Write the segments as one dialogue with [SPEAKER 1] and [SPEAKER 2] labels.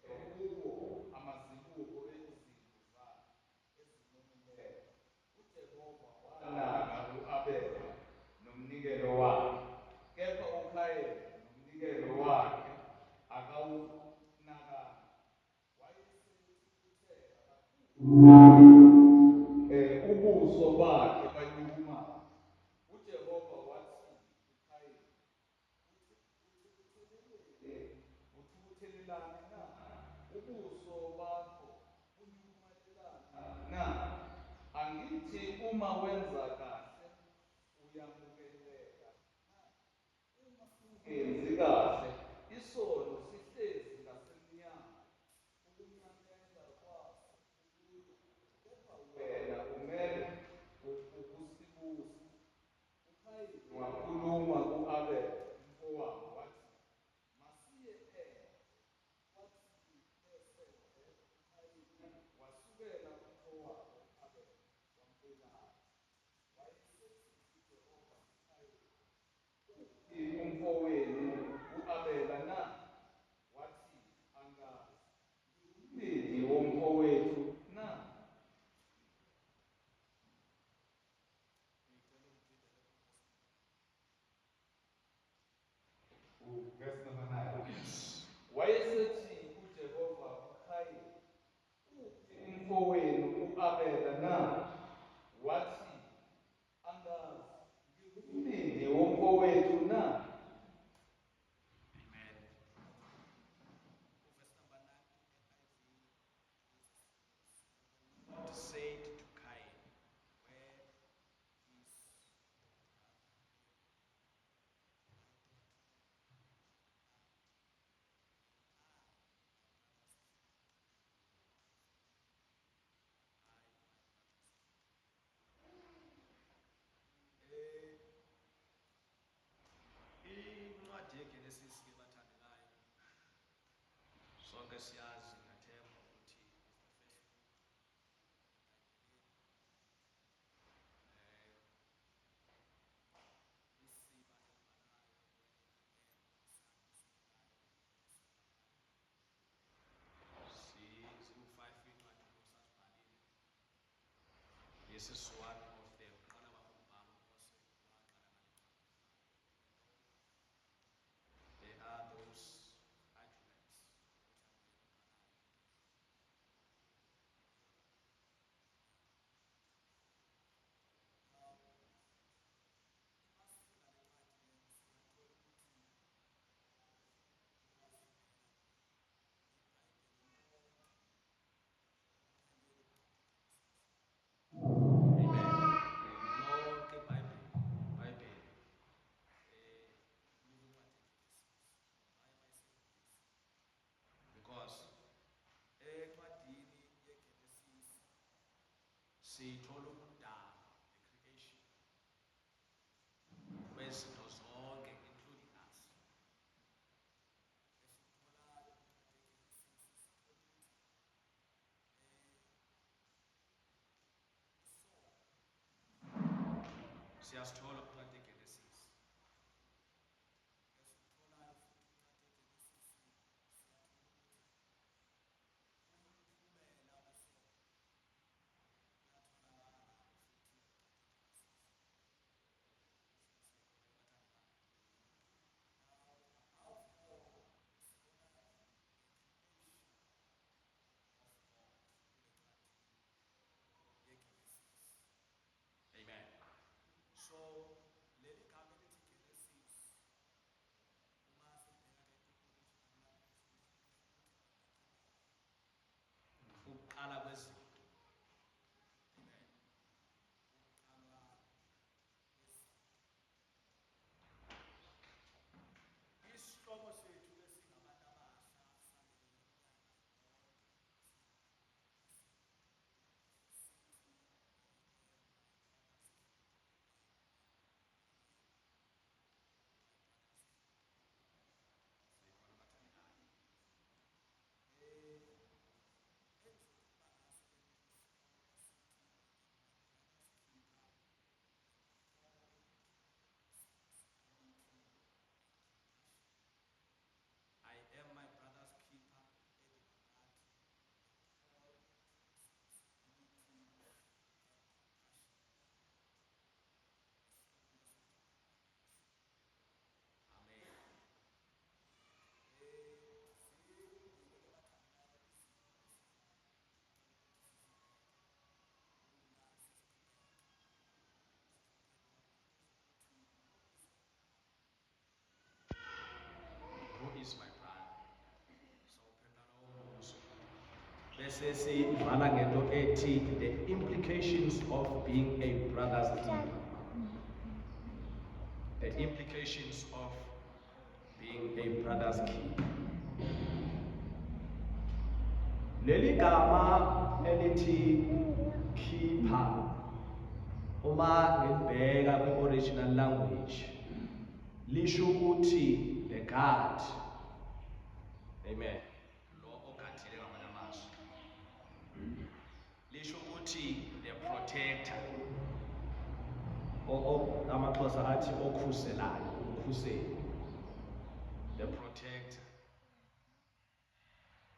[SPEAKER 1] Kuwo amazibuko ezimvu zakhe ezinonileyo. UJehova wanaka u-Abela nomnikelo wakhe, kepha uKhayini nomnikelo wakhe akawunakanga. Wayesethukuthela kakhulu, ubuso bakhe banyukuma. UJehova wathi kuKhayini, Uthukuthelelani na? Ubuso bakho bunyukumalelani na? Angithi uma wenza kahle uyamukeleka na? Uma ungenzi kahle, isono sihlezi ngasemnyango, ukunqamela kwaso kukuwe, kepha wena umele ukusibusa. UKhayini wakhuluma ku-Abela umfowabo wathi, Masiye endle. Kwathi esendle uKhayini wasukela umfowabo u-Abela, wambulala. Wayesethi uJehova kuKhayini, Uphi umfowenu u-Abela na? Wathi, Angazi, ngingumlindi womfowethu na? Verse number 9. Wayesethi uJehova kuKhayini, Uphi umfowenu u-Abela na? Wathi, Angazi, ngingumlindi womfowethu na?
[SPEAKER 2] Amen. Verse number 9 to NIV. God said to Cain, Where is your brother Abel? Incwadi yeGenesis ke, bathandekayo, sonke siyazi, ngathemba ukuthi is the first book eBhayibhelini. Isiba elibhalayo isandla ziwu-5 iincwadi uMose azibhalile. This is one of them. Uqala ukubhala uMose, waqala ngale ncwadi. There are those arguments ukuthi akuyena obhalayo. Now, masifunda le ncwadi ke, siyathola ukuthi incwadi iBhayibheli lonke kuthanyelwe kwincwadi yeGenesis. Amen. Lonke iBhayibheli likwincwadi yeGenesis. Why am I saying this? Because encwadini yeGenesis sithola ukudalwa, the creation kwezinto zonke, including us. Esikutholayo kwincwadi yeGenesis, sithola ukuthi isono siyasithola kwincwadi yeGenesis. Esikutholayo futhi kwincwadi yeGenesis, siyathola ukuthi umphumela wesono uyatholakala futhi kwincwadi yeGenesis. Siyaqhubeka, bathandekayo. Now, above all, sibona the creation of God kule ncwadi yeGenesis. Amen. So Bese sivala ngento ethi the implications of being a brother's keeper. The implications of being a brother's keeper. Leli gama elithi keeper, uma ngibheka kwi-original language, lisho ukuthi the guard. Amen. Lo ogadile, ngamanye amazwi lisho ukuthi the protector. AmaXhosa athi okhuselayo, umkhuseli, the protector.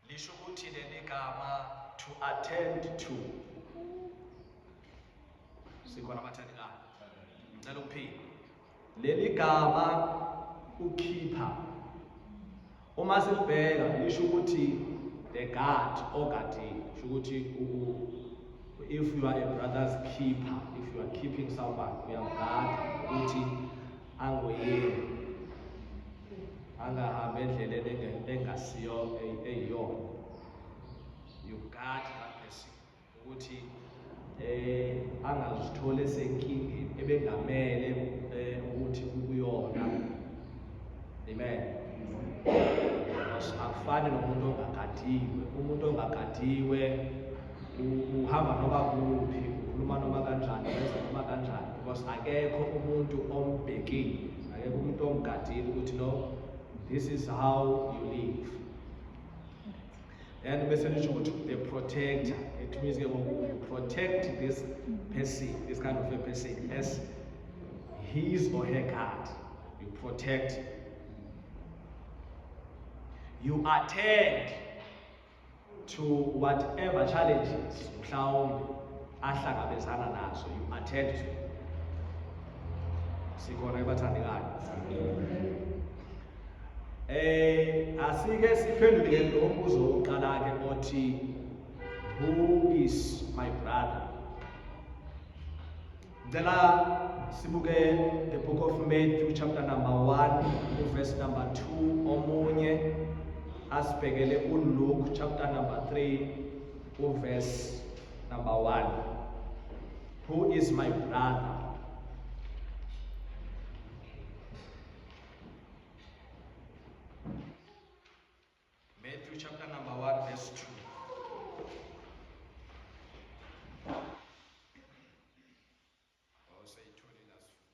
[SPEAKER 2] Lisho ukuthi leli gama to attend to. Sikhona, abathandekayo? Ngicela ukuphila leli gama ukeeper, uma silibheka lisho ukuthi the guard, ogadile. Lisho ukuthi if you are a brother's keeper, if you are keeping someone, uyamgada ukuthi angoyeni, angahambi endleleni engasiyo eyiyona. You guard that person ukuthi angazitholi esenkingeni ebengamele ukuthi ukuyona. Amen. Because akufani nomuntu ongagadiwe. Umuntu ongagadiwe uhamba noma kuphi, ukhuluma noma kanjani, wenza noma kanjani, because akekho umuntu ombhekile, akekho umuntu omgadile ukuthi no, this is how you live. And bese lisho ukuthi the protector. It means ke ngoku you protect this person, this kind of a person, as his or her guard. You protect, you attend to whatever challenges mhlawumbe ahlangabezana nazo. You attend to. Sikhona, ebathandekayo? Asike siphendule ke lo mbuzo wokuqala ke othi who is my brother? Ngicela sibuke the book of Matthew chapter number 1, verse number 2. Omunye asibhekele uLuke chapter number 3, uverse number 1. Who is my brother? Matthew chapter number 1 verse 2. Oh, seyitholile, asifunde.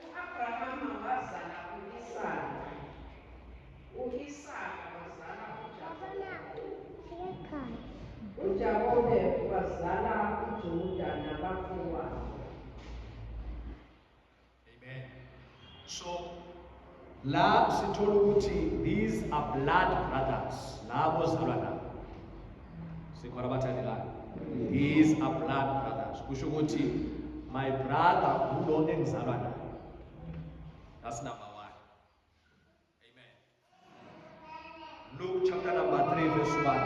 [SPEAKER 3] U-Abrahama wazala u-Isaka, u-Isaka wazala uJakobe, uJakobe wazala uJuda nabafowabo.
[SPEAKER 2] Amen. So la sithola ukuthi these are blood brothers, labo ozalwa nabo. Sikhona, abathandekayo? These are blood brothers. Kusho ukuthi my brother ulo engizalwa naye. That's number 1. Amen. Luke chapter number 3 verse 1.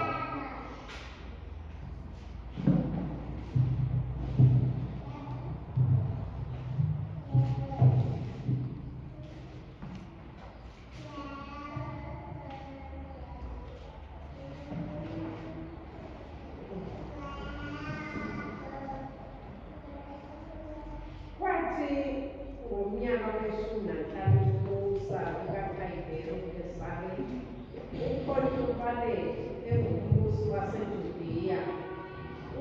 [SPEAKER 3] Kwathi ngomnyaka weshumi nanhlanu wokubusa kukaThayibheri Kesari, uPontiyu Pilate engumbusi waseJudiya,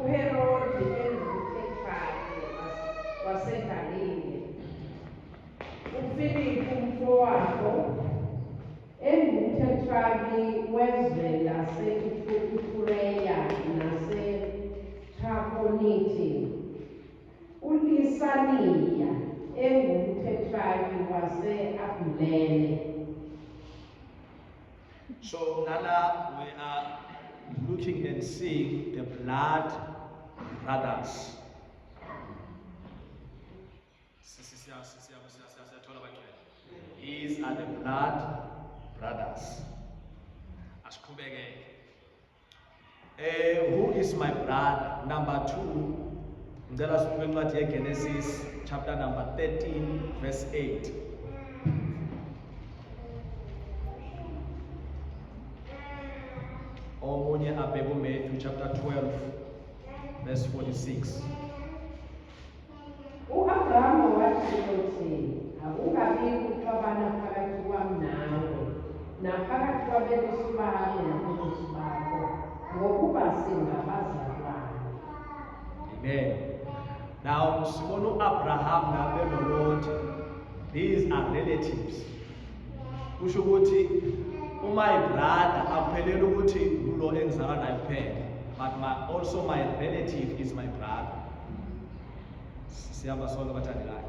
[SPEAKER 3] uHerodi engumtetrarki waseGalile, uFilipu umfowabo engumtetrarki wezwe lase-Itureya naseTrakhonithi, uLisaniya engumtetrarki wase-Abilene.
[SPEAKER 2] So nala we are looking and seeing the blood brothers. Siyathola, bangcwele? These are the blood brothers. Asiqhubeke. Who is my brother? Number 2, Ngicela sibuke incwadi yeGenesis chapter number 13 verse 8. Omunye abheke uMatthew chapter 12 verse 46.
[SPEAKER 3] U-Abrahamu wathi kuLothi, akungabikho ukuxabana phakathi kwami nawe, naphakathi kwabelusi bami nabelusi bakho, ngokuba singabazalwane.
[SPEAKER 2] Amen. Now sibona uAbraham nabenolothi. These are relatives. Kusho ukuthi my brother akuphelele ukuthi ulo engizalwa naye kuphela, but also my relative is my brother. Siyaba sonke abathandekayo.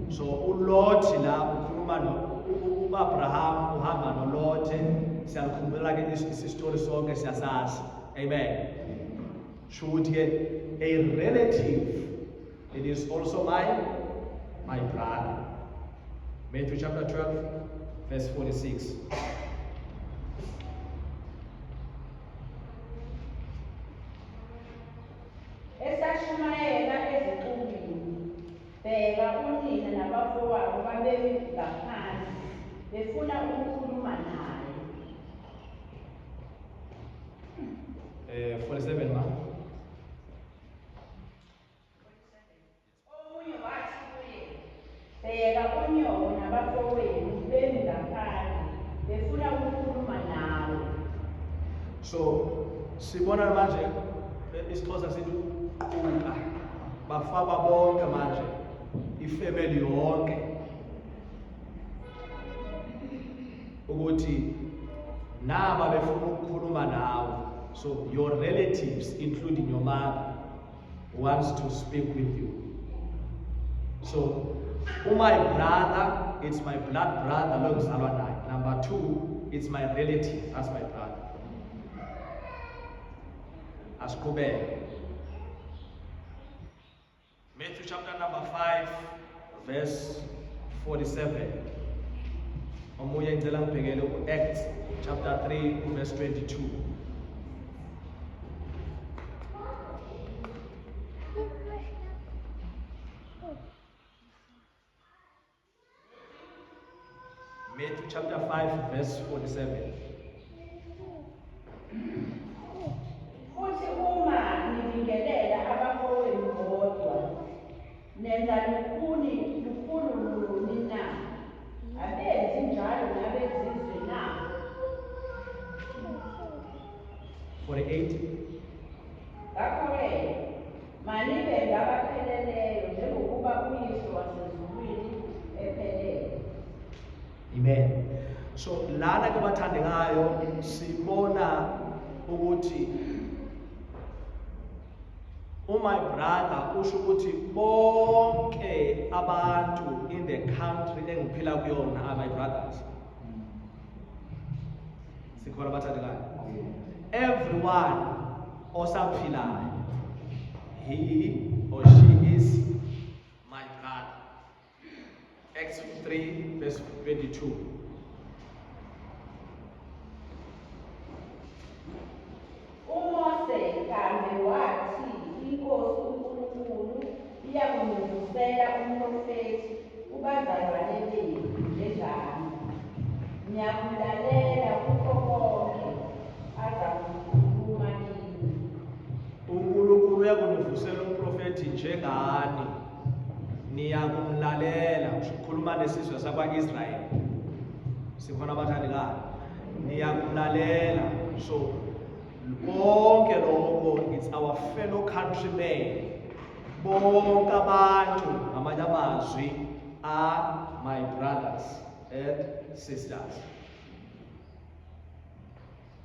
[SPEAKER 2] So uLothi la ukhuluma no uAbraham uhamba noLothe. Siyakhumbula ke isistory sonke siyasazi. Amen. Sho ukuthi ke a relative, it is also my brother. Matthew chapter 12 verse 46.
[SPEAKER 4] Esashumayela ezixukwini, bheka, unina nabafowabo babemi ngaphandle, befuna ukukhuluma naye.
[SPEAKER 2] 47 ma.
[SPEAKER 4] Omunye wathi kuye, bheka, unyoko nabafowenu bemi ngaphandle, befuna ukukhuluma nawe.
[SPEAKER 2] So sibona manje isiXhosa sithi quka bafakwa bonke manje, ifamily yonke, ukuthi naba befuna ukukhuluma nawe. So your relatives, including your mother, wants to speak with you. So my brother, it's my blood brother lo ngizalwa naye. Number two, it's my relative, that's my brother. Asiqhubeke. Matthew chapter number 5 verse 47. Omunye ngicela ngibhekele ku-Acts chapter 3 verse 22. Matthew chapter 5 verse 47.
[SPEAKER 4] Futhi uma nibingelela abafowenu bodwa, nenza lukhuni lukhulu luni na? Abenzi njalo nabezizwe na?
[SPEAKER 2] 48.
[SPEAKER 4] Ngakho-ke manibe ngabapheleleyo njengokuba uYihlo wasezulwini ephelele.
[SPEAKER 2] Amen. So lana ke bathandekayo sibona ukuthi my brother usho ukuthi bonke abantu in the country engiphila kuyona are my brothers. Sikhona bathandekayo? Everyone osaphilayo, he or she is my brother. Acts 3 verse 22.
[SPEAKER 4] UMose kambe wathi iNkosi uNkulunkulu iyakunivusela umprofethi kubazalwane benu njengami. Niyakumlalela kukho konke azakukhuluma kini.
[SPEAKER 2] UNkulunkulu uyakunivusela umprofethi njengani, niyakumlalela. Ukhuluma nesizwe sakwa-Israyeli. Sikhona abathandekayo? Niyakumlalela. So konke lokho, it's our fellow countrymen. Bonke abantu, ngamanye amazwi, are my brothers and sisters.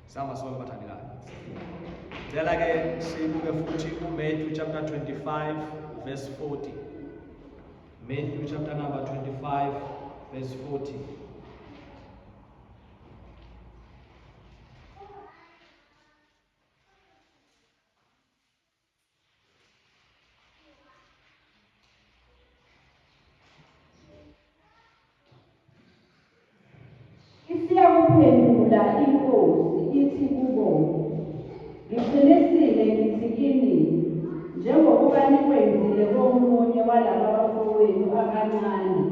[SPEAKER 2] Sihamba sonke bathandekayo? Cela ke sibuke futhi uMatthew chapter 25 verse 40. Matthew chapter number 25 verse 40.
[SPEAKER 4] Isiyakuphendula iNkosi ithi kubo, ngiqinisile ngithi kini, Njengokuba nikwenzile komunye walaba bafowenu abancane,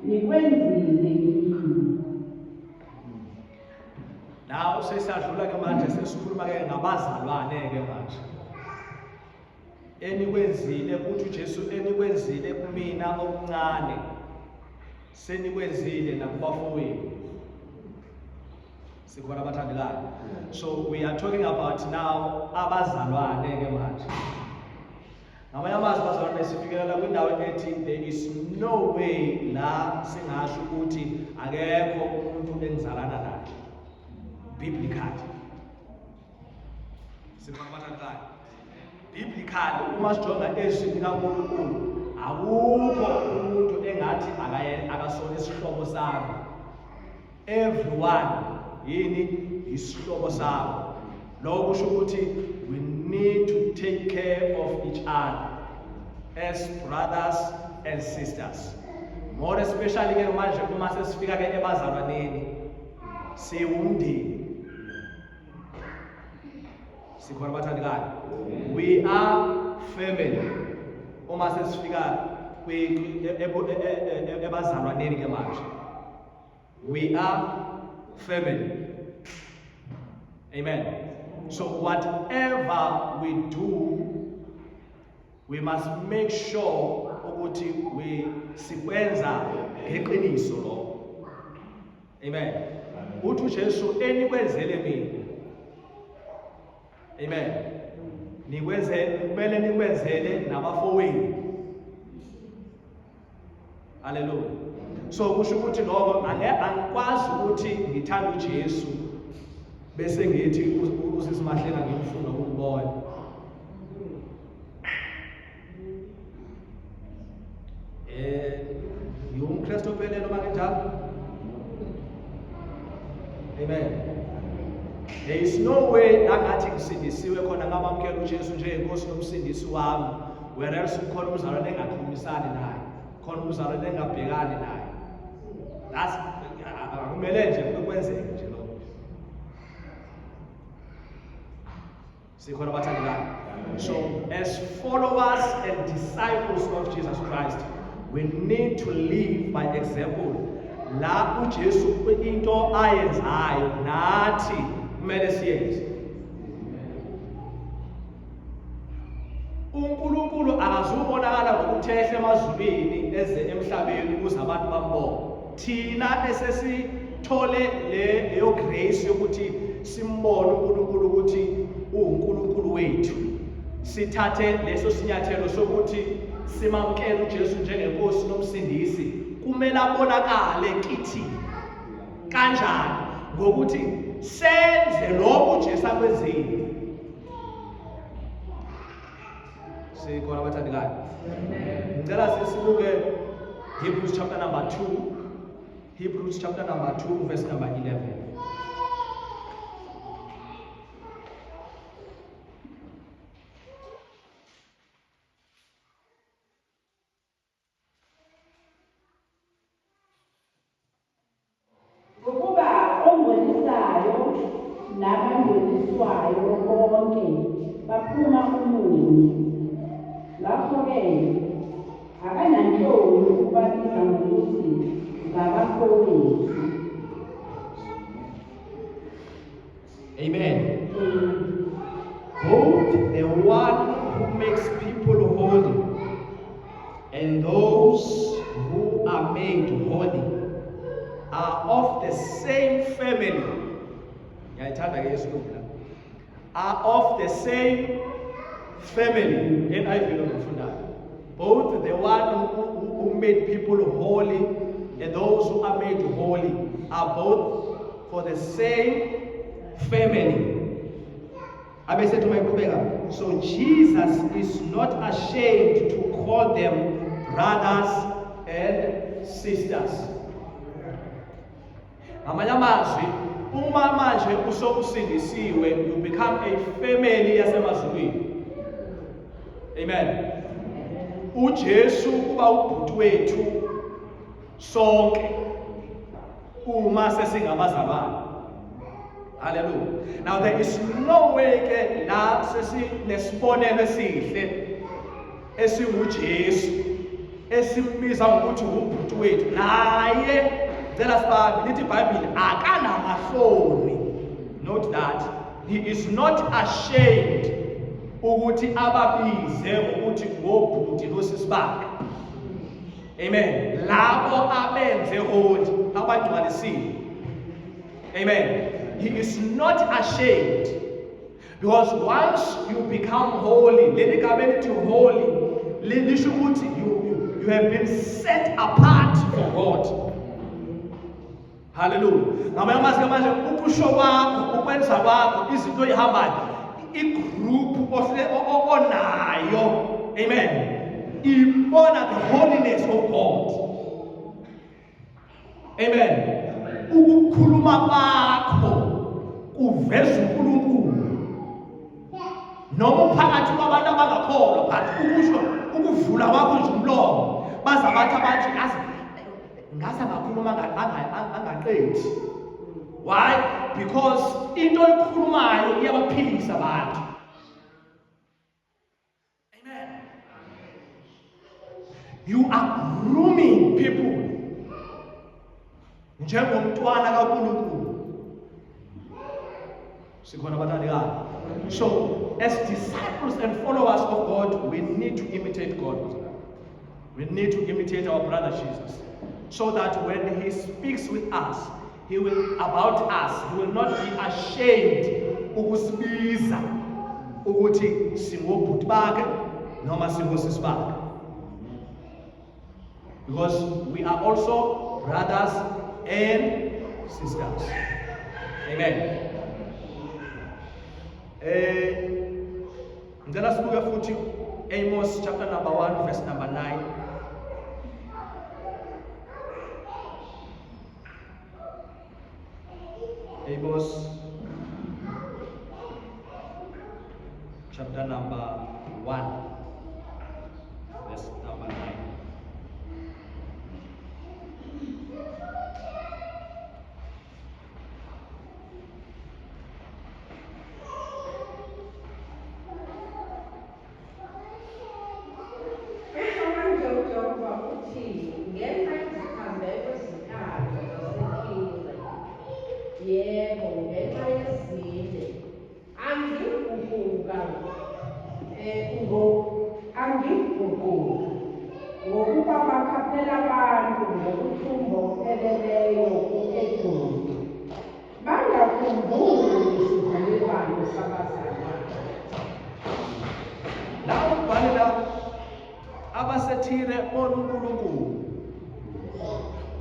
[SPEAKER 4] nikwenzile kimi.
[SPEAKER 2] Now sesiyadlula ke manje sesikhuluma ke ngabazalwane ke manje. Enikwenzile kuthi uJesu enikwenzile kumina okuncane senikwenzile nakubafowenu. Sikhona abathandekayo. So we are talking about now abazalwane ke manje. Ngamanye amazwi bazalwane sifikelela kwindawo ethi there is no way la singasho ukuthi akekho umuntu engizalana naye biblically. Sikhona abathandekayo. Biblically uma sijonga ezwini likaNkulunkulu akukho umuntu engathi akasona isihlobo sami. Everyone yini isihlobo sakho. Lokho kusho ukuthi we need to take care of each other as brothers and sisters. More especially ke manje uma sesifika ke ebazalwaneni siwumndeni. Sikhona bathandekayo. We are family. Uma sesifika ebazalwaneni ke manje. We are family. Amen. So whatever we do, we must make sure ukuthi we sikwenza ngeqiniso lokho. Amen. Uthi uJesu enikwenzele mina. Amen. Nikwenze kumele nikwenzele nabafowenu. Haleluya. So kusho ukuthi lokho angikwazi ukuthi ngithanda uJesu bese ngithi usisi Mahlenga ngimfuna ukumbona. Eh ngiwumKristu ophelele noma nginjalo? Amen. There is no way angathi ngisindisiwe khona ngamamkela uJesu njengenkosi nomsindisi wami whereas kukhona umzalwane engakhulumisani naye, khona umzalwane engabhekani naye. That's akumele nje kwenzeke nje lokho. Sikhona bathandekayo. So as followers and disciples of Jesus Christ, we need to live by example. La uJesu into ayenzayo nathi kumele siyenze. uNkulunkulu akazubonakala ngokuthi ehle emazulwini eze emhlabeni ukuze abantu bambone. Thina esesithole leyo grace yokuthi simbone uNkulunkulu ukuthi uwuNkulunkulu wethu, sithathe leso sinyathelo sokuthi simamkele uJesu njengenkosi nomsindisi, kumele abonakale kithi. Kanjani? Ngokuthi senze lokhu uJesu akwenzile. Sikhona abathandekayo. Ngicela sisibuke Hebrews chapter number 2. Hebrews chapter number 2 verse number 11.
[SPEAKER 4] Ngokuba ongcwelisayo nabangcweliswayo bonke baphuma kumunye. Ngakho-ke akananhloni ukubabiza ngokuthi ngabafowethu.
[SPEAKER 2] Amen. Both the one who makes people holy and those who are made holy are of the same family. Ngiyayithanda ke yesilungu la. Are of the same family. NIV lo ngifundayo. Both the one who made people holy and those who are made holy are both for the same family. Abesethi uma eqhubeka, so Jesus is not ashamed to call them brothers and sisters. Ngamanye amazwi, uma manje usokusindisiwe, you become a family yasemazulwini. Amen. uJesu kuba ubhuti wethu sonke uma sesingabazalwane. Hallelujah. Now there is no way ke la sesinesibonelo esihle esinguJesu esimbiza ngokuthi ubhuti wethu naye cela sibambe lithi iBhayibheli akanamahloni. Note that he is not ashamed ukuthi ababize ngokuthi ngobhuti nosisi bakhe. Amen. Labo abenze holy, abangcwalisiwe. Amen. He is not ashamed. Because once you become holy, leli gama elithi holy lisho ukuthi you have been set apart for God. Hallelujah. Ngamanye amazwi manje ukusho kwakho, ukwenza kwakho izinto oyihambayo, igroup onayo. Amen. Ibona the holiness of God. Amen. Ukukhuluma kwakho kuveza uNkulunkulu. Noma uphakathi kwabantu abangakholwa, but ukusho ukuvula kwakho nje umlomo, baza bathi abantu ngaze ngase ngakhuluma angaqedi. Why? Because into oyikhulumayo iyabaphilisa abantu. Amen. You are grooming people njengomntwana kaNkulunkulu. Sikhona bathandekayo. So as disciples and followers of God, we need to imitate God. We need to imitate our brother Jesus, so that when he speaks with us, he will about us, he will not be ashamed ukusibiza ukuthi singobhuti bakhe noma singosisi bakhe. Because we are also brothers and sisters. Amen. Ngicela sibuke futhi Amos chapter number 1 verse number 9. Amos chapter number 1 verse number 9.
[SPEAKER 3] Usho kanje uJehova uthi, ngenxa yeziphambeko ezintathu zaseThire, yebo, ngenxa yezine, angiguquka angiguquka, ngokuba bakhaphela abantu ngokuthumba okupheleleyo ku-Edomi, bangakhumbuli isivumelwano sabazalwane.
[SPEAKER 2] La ubhale la abaseThire bona uNkulunkulu,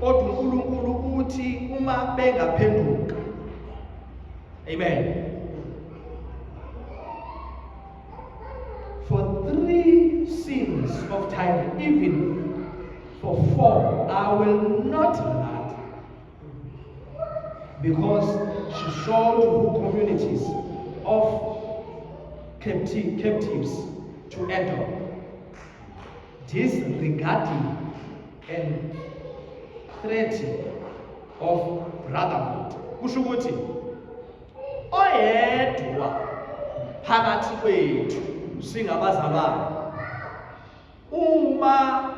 [SPEAKER 2] kodwa uNkulunkulu uthi uma bengaphenduka. Amen. For 3 sins of Tyre, even for 4, I will not relent, because she sold whole communities of captives to Edom, disregarding and treaty of brotherhood. Kusho ukuthi oyedwa phakathi kwethu singabazalwane uma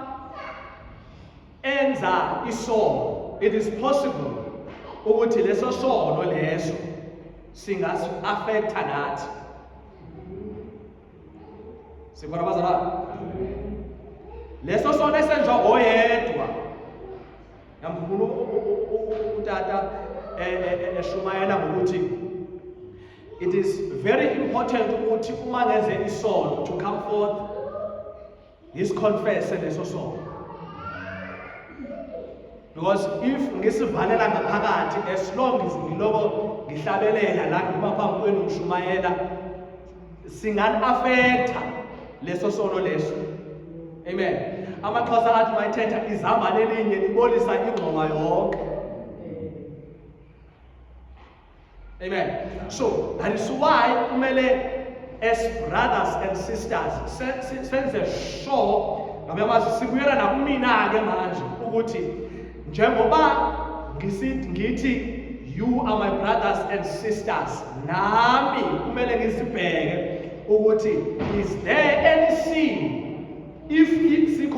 [SPEAKER 2] enza isono, it is possible ukuthi leso sono leso singasi-affecta nathi. Sikhona abazalwane? Leso sono esenziwa oyedwa. Ngiyamkhumbula utata eshumayela ngokuthi it is very important ukuthi uma ngenze isono to come forth ngisiconfesse leso sono. Because if ngisivalela ngaphakathi, as long as ngiloko ngihlabelela la ngima phambi kwenu ngishumayela, singani-affecta leso sono leso. Amen. AmaXhosa athi mayithetha izambane elinye libolisa ingxowa yonke. Amen. So that is why kumele as brothers and sisters senze sure, ngabe mazi sibuyela nakumina ke manje ukuthi njengoba ngithi you are my brothers and sisters, nami kumele ngizibheke ukuthi is there any sin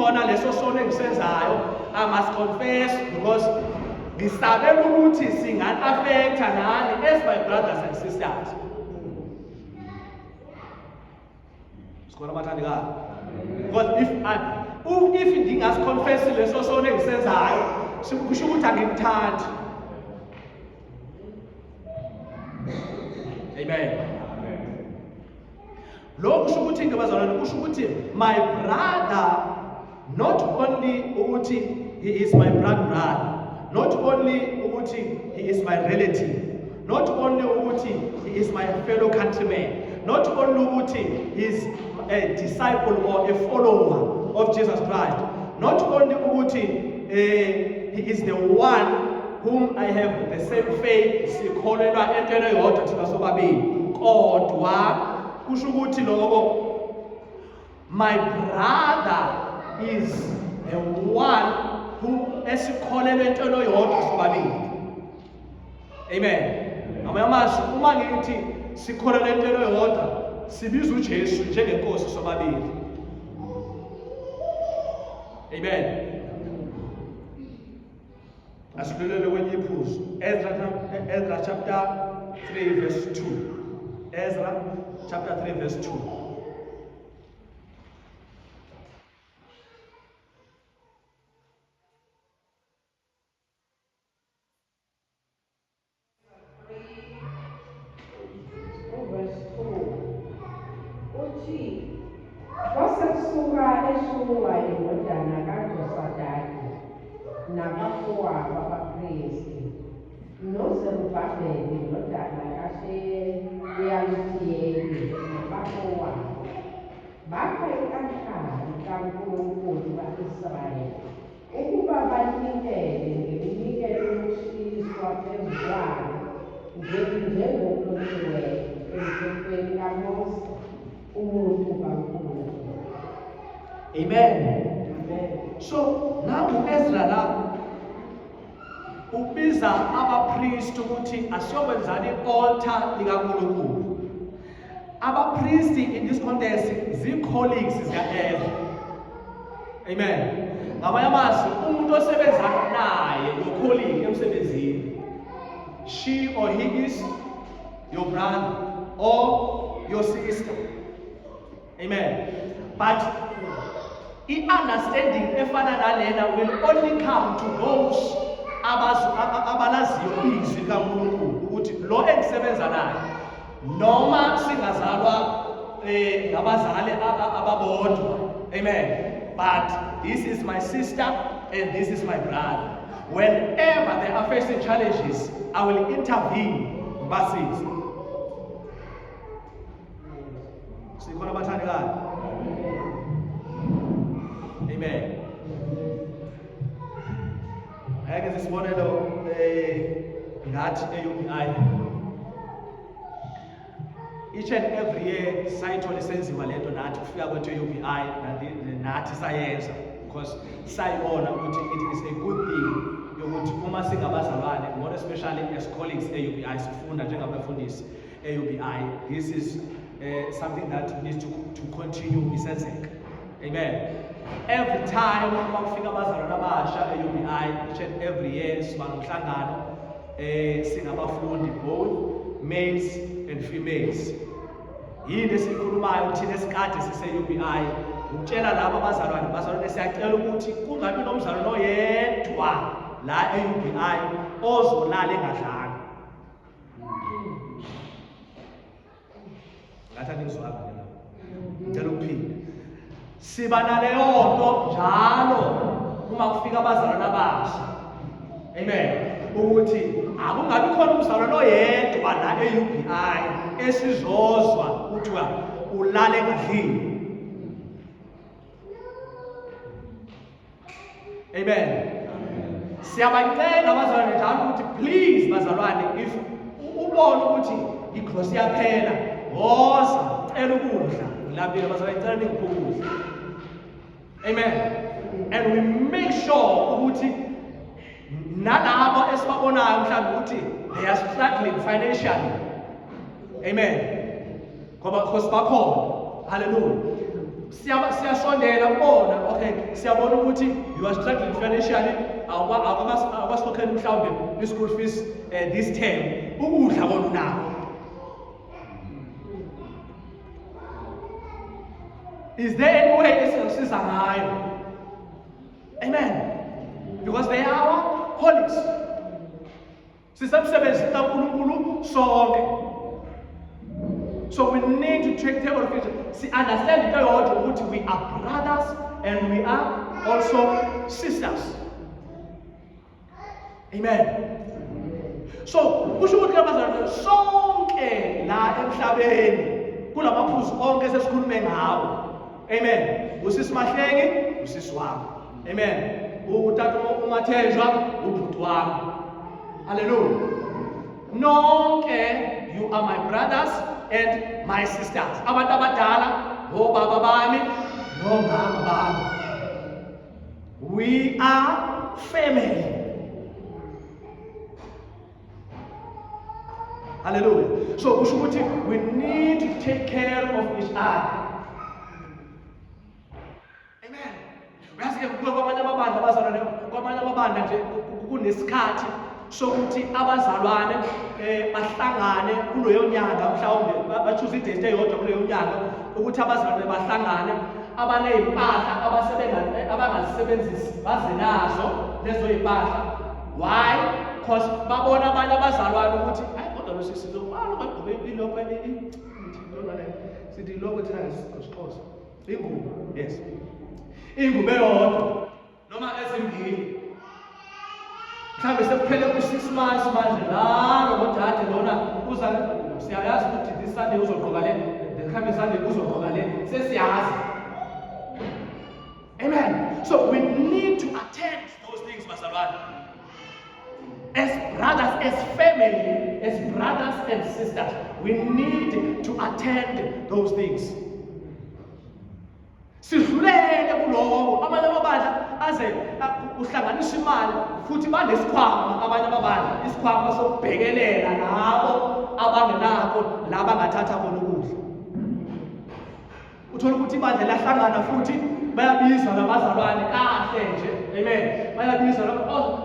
[SPEAKER 2] sikhona leso sono engisenzayo, I must confess because ngisabela ukuthi singan-affecta nani as my brothers and sisters. Sikhona abathandekayo? Because if ndingasiconfessi leso sono engisenzayo, kusho ukuthi angimthandi. Amen. Lokhu kusho ukuthi ke bazalwane, kusho ukuthi my brother, not only ukuthi he is my blood brother, not only ukuthi he is my relative, not only ukuthi he is my fellow countryman, not only ukuthi he is a disciple or a follower of Jesus Christ, not only ukuthi he is the one whom I have the same faith, sikholelwa entweni eyodwa thina sobabili, kodwa kusho ukuthi lokho my brother is the one who esikholelwa entweni eyodwa sobabili. Amen. Ngamanye amazwi, uma ngithi sikholelwa entweni eyodwa, sibiza uJesu njengenkosi sobabili. Amen. Asidlulele kwenye iphuzu. Ezra chapter 3 verse 2. Ezra chapter 3 verse 2.
[SPEAKER 3] Verse 2 uthi, kwase kusuka Eshuwa indodana kaJosadaki nabafowabo abapristi noZerubhabheli indodana kaSheyalutiyeli nabafowabo, bakha i-altare kaNkulunkulu ka-Israyeli ukuba banikele ngeminikelo yokushiswa phezu kwalo njengokulotshiweyo emthethweni kaMose umuntu kaNkulunkulu.
[SPEAKER 2] Amen.
[SPEAKER 3] Amen.
[SPEAKER 2] So now Ezra la ubiza abapriest ukuthi asiyokwenzani i-altar likaNkulunkulu. Abapriest in this context zi-colleagues zika-Ezra. Amen. Ngamanye amazwi, umuntu osebenza naye, your colleague emsebenzini, she or he is your brother or your sister. Amen. But i-understanding efana nalena will only come to those abalaziyo izwi likaNkulunkulu ukuthi lo engisebenza naye, noma singazalwa ngabazali ababodwa, amen, but this is my sister and this is my brother. Whenever they are facing challenges, I will intervene, ngibasize. Sikhona abathandekayo? Amen. Ake isibonelo, ngathi e-UBI each and every year sayithola isenziwa lento. Nathi kufika kwethu e-UBI nathi sayenza because sayibona ukuthi it is a good thing yokuthi uma singabazalwane, more especially as colleagues e-UBI, sifunda njengabafundisi e-UBI, this is something that needs to continue isenzeka. Amen. Every time uma kufika abazalwane abasha e-UBI, each and every year siba nomhlangano singabafundi, both males and females. Yini esikhulumayo thina esikade sise-UBI? Ukutshela labo abazalwane, bazalwane, siyacela ukuthi kungabi nomzalwane oyedwa la e-UBI ozolala engadlanga. Ngathi aningizwanga ke la, ngicela ukuphinda. Siba naleyo nto njalo uma kufika abazalwane abasha, amen, ukuthi akungabi khona umzalwane oyedwa la e-UBI esizozwa kuthiwa ulale engadlini. Amen. Siyabacenga abazalwane njalo ukuthi please bazalwane, if ubone ukuthi igrosa iyaphela, woza cela ukudla. Ngilambile bazalwane, ngicela ningiphe ukudla. Amen. And we make sure ukuthi nalabo esibabonayo mhlawumbe ukuthi they are struggling financially, amen, ngoba because bakhona, hallelujah, siyasondela kubona, okay. Siyabona ukuthi you are struggling financially, awukwasikhokhela mhlawumbe i-school fees this term. Ukudla kona unako. Is there any way esingasiza ngayo? Amen. Because they are our colleagues. Sisemsebenzini kaNkulunkulu sonke. So we need to take care of each other. Si understand into eyodwa ukuthi we are brothers and we are also sisters. Amen. So kusho ukuthi abazalwane sonke la emhlabeni kulamaphuzu onke sesikhulume ngawo. Amen. Usisi Mahlengi, usisi wami. Amen. Utata uMathenjwa, ubhuti wami. Hallelujah. Nonke you are my brothers and my sisters. Abantu abadala obaba bami nomama bami. We are family. Hallelujah. So kusho ukuthi we need to take care of each other. Amen. Uyazi ke kwamanye amabandla abazalwane, kwamanye amabandla nje kunesikhathi sokuthi abazalwane bahlangane kuleyo nyanga, mhlawumbe bachoose idate eyodwa kuleyo nyanga ukuthi abazalwane bahlangane, abaney'mpahla abangazisebenzisi baze nazo lezo y'mpahla. Why? Because babona abanye abazalwane ukuthi hayi kodwa lo sisi lo bagqoke ilokho sithi ilokho thina ngesiXhosa ingubo, yes, ingubo eyodwa noma ezimbili, mhlawumbe sekuphele u-6 months manje lalo nodade lona uza, siyayazi ukuthi this Sunday uzogqoka le, the coming Sunday uzogqoka le, sesiyazi. Amen. So we need to attend those things, bazalwane, as brothers, as family, as brothers and sisters, we need to attend those things. Sidlulele kuloko amanye amabandla aze uhlanganisa imali futhi banesikhwama, abanye amabandla isikhwama sokubhekelela labo abangenakho, laba bangathatha khona ukudla. Uthola ukuthi ibandla lahlangana futhi bayabizwa nabazalwane kahle nje. Amen. Bayabizwa oh,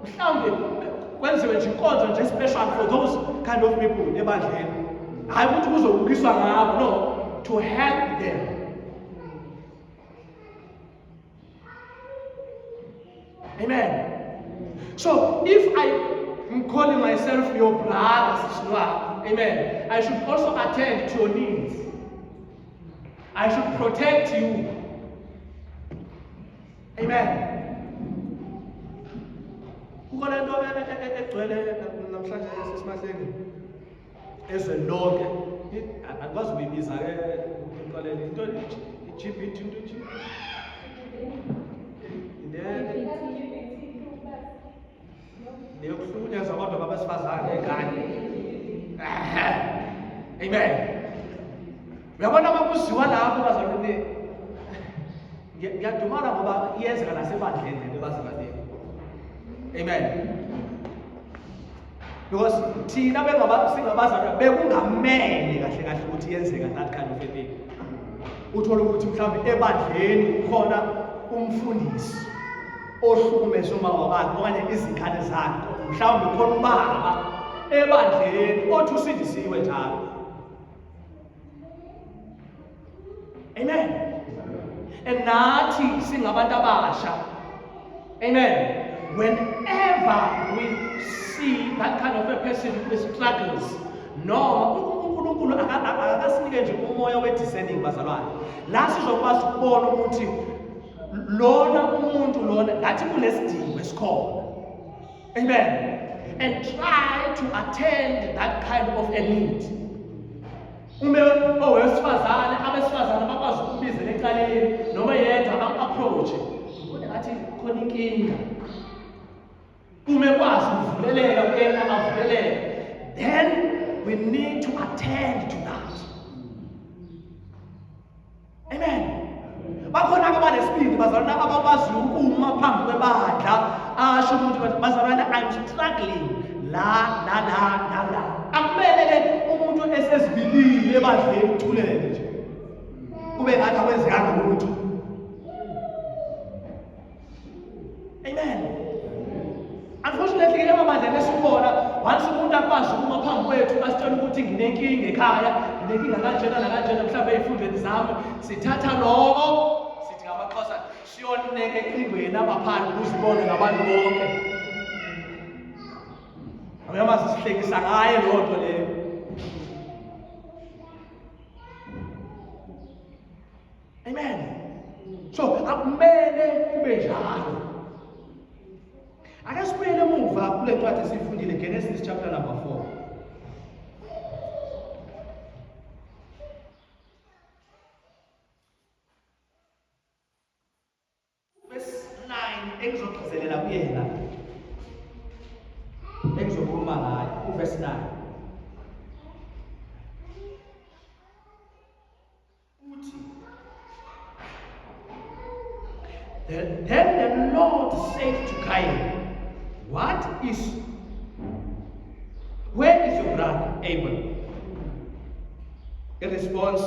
[SPEAKER 2] mhlawumbe kwenziwe nje inkonzo nje special for those kind of people ebandleni, hayi ukuthi kuzobukiswa ngabo, no, to help them. Amen. So if I am calling myself your brother, sister, amen, I should also attend to your needs. I should protect you. Amen. Kukhona into egcwele namhlanje sesimahleni ezweni lonke, angikwazi ukuyibiza ke, ngixolele, into i-LGBT, into leyokuhlukunyezwa kodwa kwabesifazane ngane. Amen. Uyabona uma kuziwa lapho bazalwane, ngiyadumala ngoba iyenzeka nasebandleni lento bazalwane. Amen. Because thina singabazalwane bekungamele kahle kahle ukuthi yenzeka that kind of a thing. Uthola ukuthi mhlawumbe ebandleni khona umfundisi ohlukumeza umama wakhe okanye izingane zakhe, mhlawumbe khona ubaba ebandleni othi usindisiwe njalo. Amen. And nathi singabantu abasha, amen, whenever we see that kind of a person who struggles, noma uNkulunkulu akasinike nje umoya we-discerning bazalwane, la sizokwazi ukubona ukuthi lona umuntu lona ngathi kunesidingo esikhona. Amen. And try to attend that kind of a need. Uma owesifazane, abesifazane bakwazi ukubizela ecaleni noma yedwa am-approach, ubone ngathi khona inkinga, uma ekwazi ukuvuleleka kuyena avuleleke, then we need to attend to that. Amen. Bakhona-ke abanesibindi bazalwane abakwaziyo ukuma phambi kwebandla asho ukuthi bazalwane, I'm struggling la la la la la. Akumele-ke umuntu esezibilile ebandleni uthulele nje kube ngathi akwenzekanga lutho. akwazi ukuma phambi kwethu asitshela ukuthi nginenkinga ekhaya, nginenkinga kanjena nakanjena mhlawumbe ey'fundweni zami. Sithatha lokho sithi ngamaXhosa siyoneka ecingweni abaphandle ukuze ibonwe ngabantu bonke. Uyamazi sihlekisa ngaye leyo nto leyo. Amen. So akumele kube njalo. Ake sibuyele emuva kule ncwadi esiyifundile Genesis chapter number 4. Verse 9 engizogcizelela kuyena engizokhuluma ngayo uverse 9 uthi Then the Lord said to Cain, What is where is your brother Abel? In response,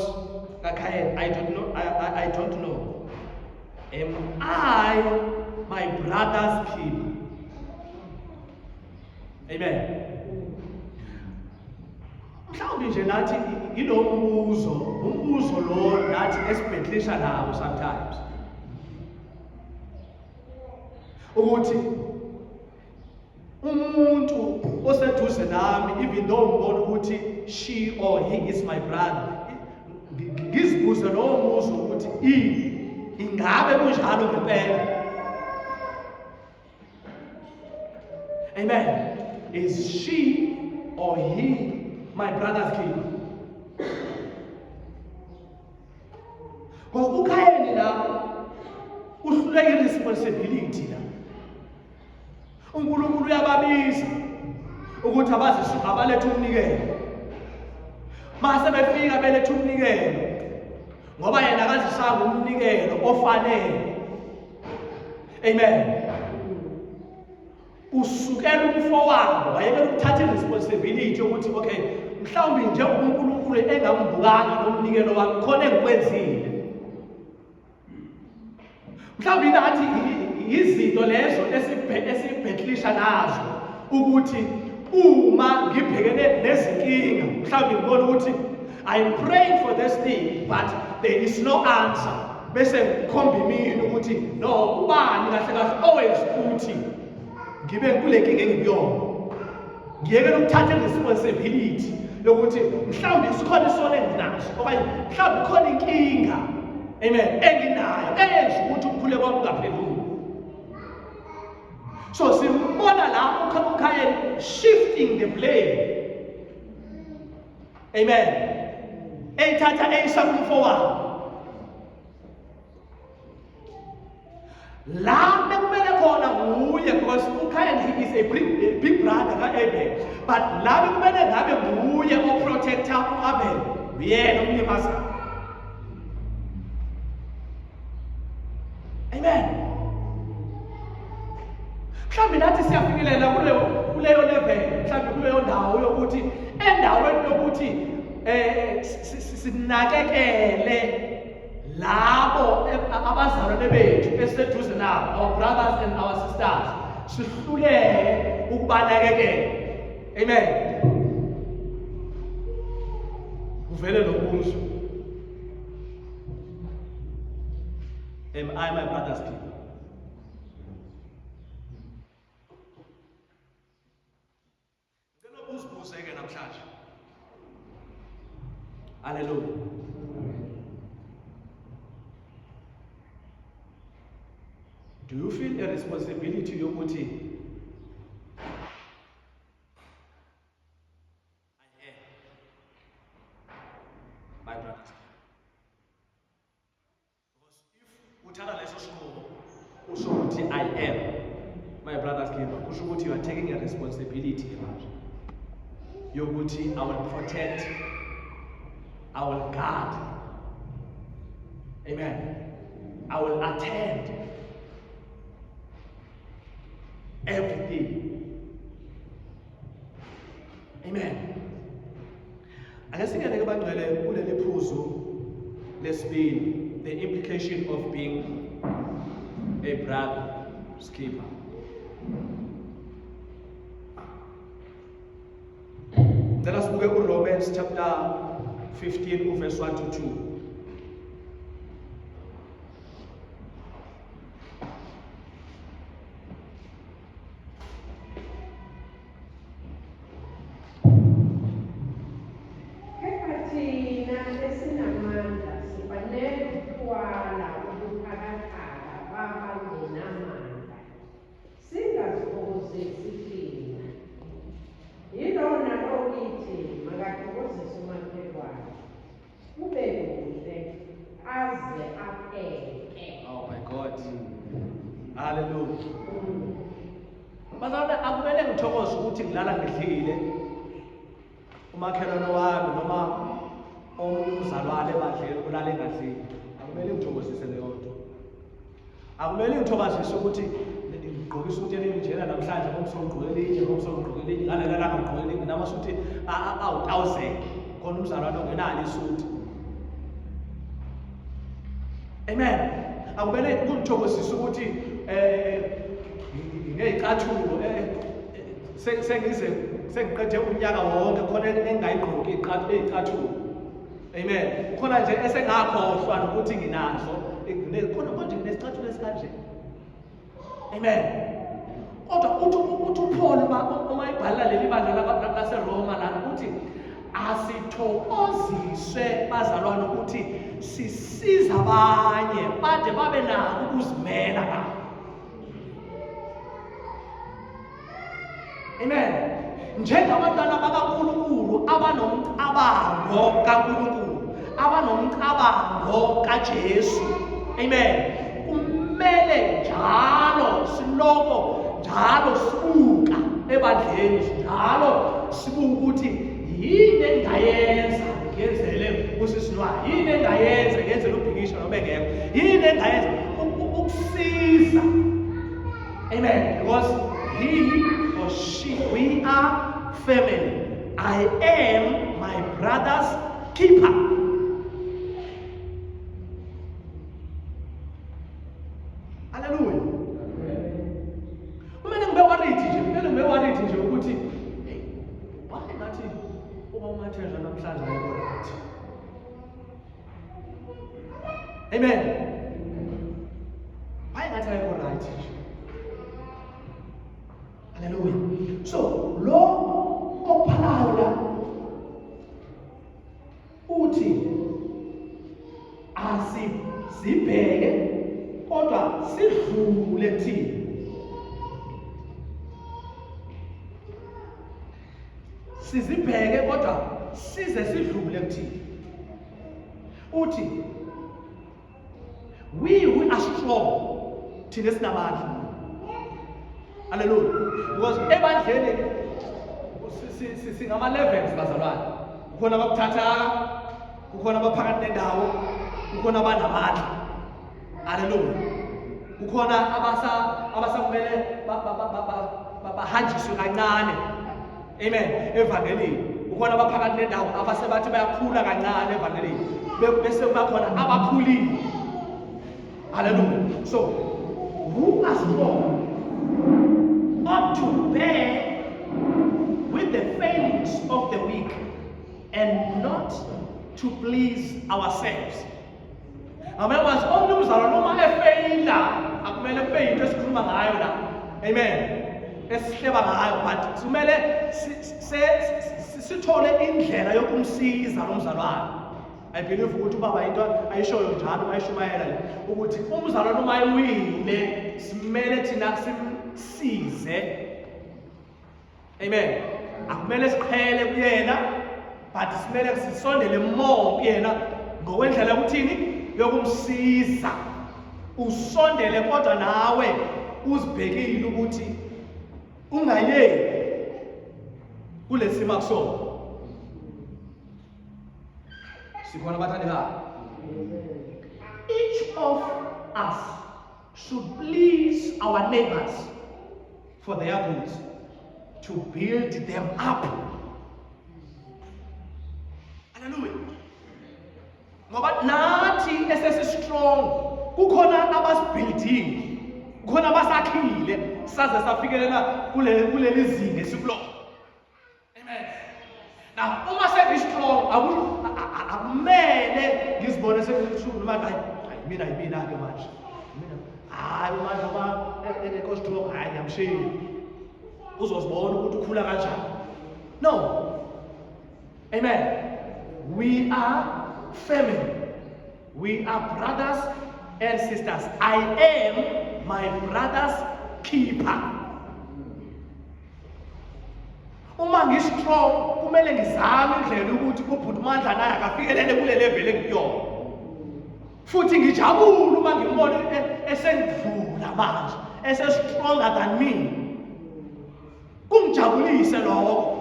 [SPEAKER 2] kaCain, I don't know, I don't know. Am I my brother's keeper? Amen. Mhlawumbe nje nathi ilo mbuzo, umbuzo lo nathi esibhedlisha nawo sometimes. Ukuthi umuntu oseduze nami even though ngibona ukuthi she or he is my brother ngizibuze lowo mbuzo ukuthi ingabe kunjalo ngempela. Amen. Is she or he my brother's keeper? Because uKhayeni la uhluleka i-responsibility la. uNkulunkulu uyababiza ukuthi abaze abalethe umnikelo. Mase befika belethe umnikelo ngoba yena akazisanga umnikelo ofanele. Amen. Usukela umfowabo wayekela ukuthatha i-responsibility yokuthi okay mhlawumbe njengoba uNkulunkulu engambukanga nomnikelo wami khona engikwenzile. Mhlawumbe nathi izinto lezo esibheklisha nazo ukuthi uma ngibhekene nezinkinga mhlawumbe ngibona ukuthi I'm praying for this thing but there is no answer bese ngikhomba imini ukuthi no ubani kahle kahle owenza ukuthi ngibe kule nkinga engikuyona. Ngiyekela ukuthatha i-responsibility yokuthi mhlawumbe isikhona isono enginaso okanye mhlawumbe ikhona inkinga amen enginayo eyenza ukuthi umkhuleko wami ungaphenduli. So simbona la uKhayeni shifting the blame. Amen. Eyithatha eyisa kumfowabo. La bekumele khona nguye because uKain he is a big brother ka-Abel but la bekumele ngabe nguye oprotector u-Abel uyena omlimazayo. Amen. Mhlawumbe nathi siyafinyelela kuleyo level mhlawumbe kuleyo ndawo yokuthi endaweni yokuthi eh sinakekele labo abazalwane bethu esiseduze nabo, our brothers and our sisters, sihluleke ukubanakekela. Amen. Kuvele lo mbuzo, am I my brother's keeper? Ngicela uzibuze ke namhlanje. Hallelujah. Do you feel a responsibility yokuthi I am my brother's keeper? Because if uthatha leso sinqumo usho ukuthi I am my brother's keeper, kusho ukuthi you are taking a responsibility manje yokuthi I will protect, I will guard. Amen. I will attend everything. Amen. Ake singene ke bangcwele kuleli phuzu lesibili, the implication of being a brother's keeper. Ngicela sibuke uRomans chapter 15 uverse 1 to 2.
[SPEAKER 3] Kepha thina esinamandla sifanele ukuthwala ubuthakathaka babangenamandla, singazithokozisi thina. Yilona okithi makathokozise umakhelwane, kube kuhle aze apheke.
[SPEAKER 2] Oh my God. Hallelujah. Bazalwane akumele ngithokoze ukuthi ngilala ngidlile. Umakhelwane wami noma omunye umzalwane ebandleni ulala engadlile. Akumele ngithokozise leyo nto. Akumele ngithokozise ukuthi ngigqoke isuti elinjena namhlanje ngomso ngigqoke elinye ngomso ngigqoke elinye ngalela langa ngigqoke elinye namasuti awu-1000 khona umzalwane ongenalo isuti. Amen. Akumele kungithokozise ukuthi eh ngiyicathulo eh sengize sengiqede unyaka wonke khona engingayigqoki iy'cathulo. Amen. Khona nje esengakhohlwa nokuthi nginazo khona konje nginesicathulo esikanje. Amen. Kodwa uthi uthi uPaul uma uma ibhala leli bandla laseRoma lana uthi asithokoziswe bazalwane ukuthi sisiza abanye bade babe nako ukuzimela nabo. Amen. Njengabantwana bakaNkulunkulu abanomcabango kaNkulunkulu, abanomcabango kaJesu. Amen. Kumele njalo siloko njalo sibuka ebandleni njalo sibuka ukuthi yini engayenza ngenzele usisilwa yini engayenza ngenzele ubhikisho noma engekho yini engayenza ukusiza. Amen. Because he or she, we are family. I am my brother's keeper. Hallelujah. Kumele ngibe worried nje, kumele ngibe worried nje ukuthi hey, why ngathi uma umathenjwa namhlanje ayikho right. Amen. Why ngathi ayikho right nje? Hallelujah. So lo ophalayo la uthi asizibheke kodwa sidlule thina. Sizibheke kodwa size sidlule kuthina. Uthi we who are strong thina esinamandla. Hallelujah. Because ebandleni singama levels bazalwane. Kukhona abakuthathaka, kukhona abaphakathi nendawo, kukhona abanamandla. Hallelujah. Kukhona abasa abasakumele bahanjiswe kancane. Amen. Evangelini. Kukhona abaphakathi nendawo abasebathi bayakhula kancane evangelini. Bese kuba khona abakhulile. Hallelujah. So, who are strong ought to bear with the failings of the weak and not to please ourselves. Ngamanye amazwi omunye umzalwane uma efeyila akumele kube yinto esikhuluma ngayo la. Amen. Esihleba ngayo but kumele sithole indlela yokumsiza lo mzalwane. I believe ukuthi ubaba into ayishoyo njalo uma eshumayela le ukuthi umzalwane uma ewile simele thina simsize. Amen. Akumele siqhele kuyena but simele sisondele more kuyena ngokwendlela yokuthini yokumsiza. Usondele kodwa nawe uzibhekile ukuthi ungayeki kulesimo akusona. Sikhona bathandekayo. Each of us should please our neighbors for their good, to build them up. Hallelujah. Ngoba nathi esesi strong kukhona abasibuildile, kukhona abasakhile saze safikelela kuleli zinga esikulona. Amen. Now uma sengi-strong akumele ngizibone sengi-strong noma hayi hayi mina yimina-ke manje. Mina hayi manje uma engekho strong hayi ngiyamshiya. Uzozibona ukuthi ukhula kanjani. No. Amen. We are family. We are brothers and sisters. I am my brother's keeper. Uma ngi-strong kumele ngizame indlela ukuthi ubhuti Mandla naye akafikelele kule level engikuyona. Futhi ngijabule uma ngimbona esendlula manje, ese-stronger than me. Kungijabulise lokho.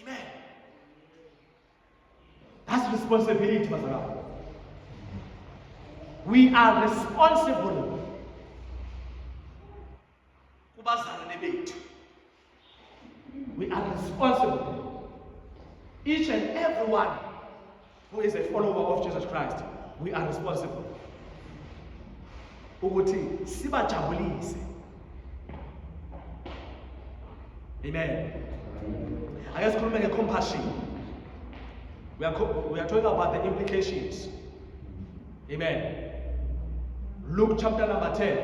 [SPEAKER 2] Amen. That's responsibility, bazalwane. We are responsible kubazalwane bethu. We are responsible. Each and every one who is a follower of Jesus Christ, we are responsible. Ukuthi sibajabulise. Amen. Ake sikhulume nge-compassion. We are talking about the implications. Amen. Luke chapter number 10,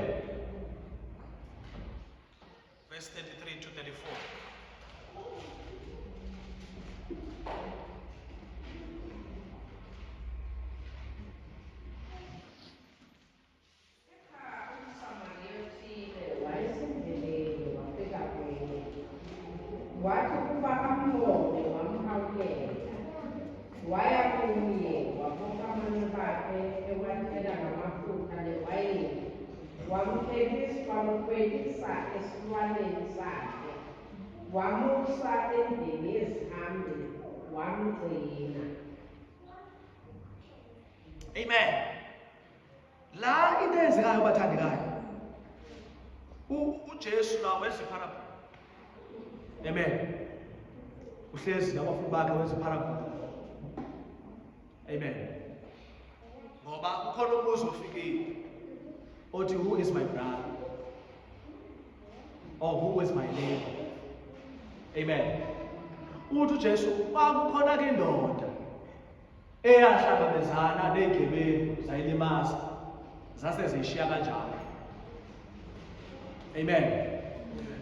[SPEAKER 2] verse 33 to 34.
[SPEAKER 3] UmSamariya othile wayesendleleni wafika kuye. Wathi ukuba ambone wamhawukela. Waya kuye wabopha amanxeba akhe ewathela ngamafutha newayini. Wamkhwelisa esilwaneni sakhe. Wamusa endlini yezihambi wamgcina.
[SPEAKER 2] Amen. La into eyenzekayo bathandekayo. UJesu la wenza iparable. Amen. Uhlezi nabafundi bakhe wenza iparable. Amen. Ngoba ukhona umbuzo ofikile othi who is my brother? Or who is my neighbor? Amen. Uthi uJesu kwakukhona ke indoda eyahlangabezana nezigebengu zayilimaza zase ziyishiya kanjalo. Amen.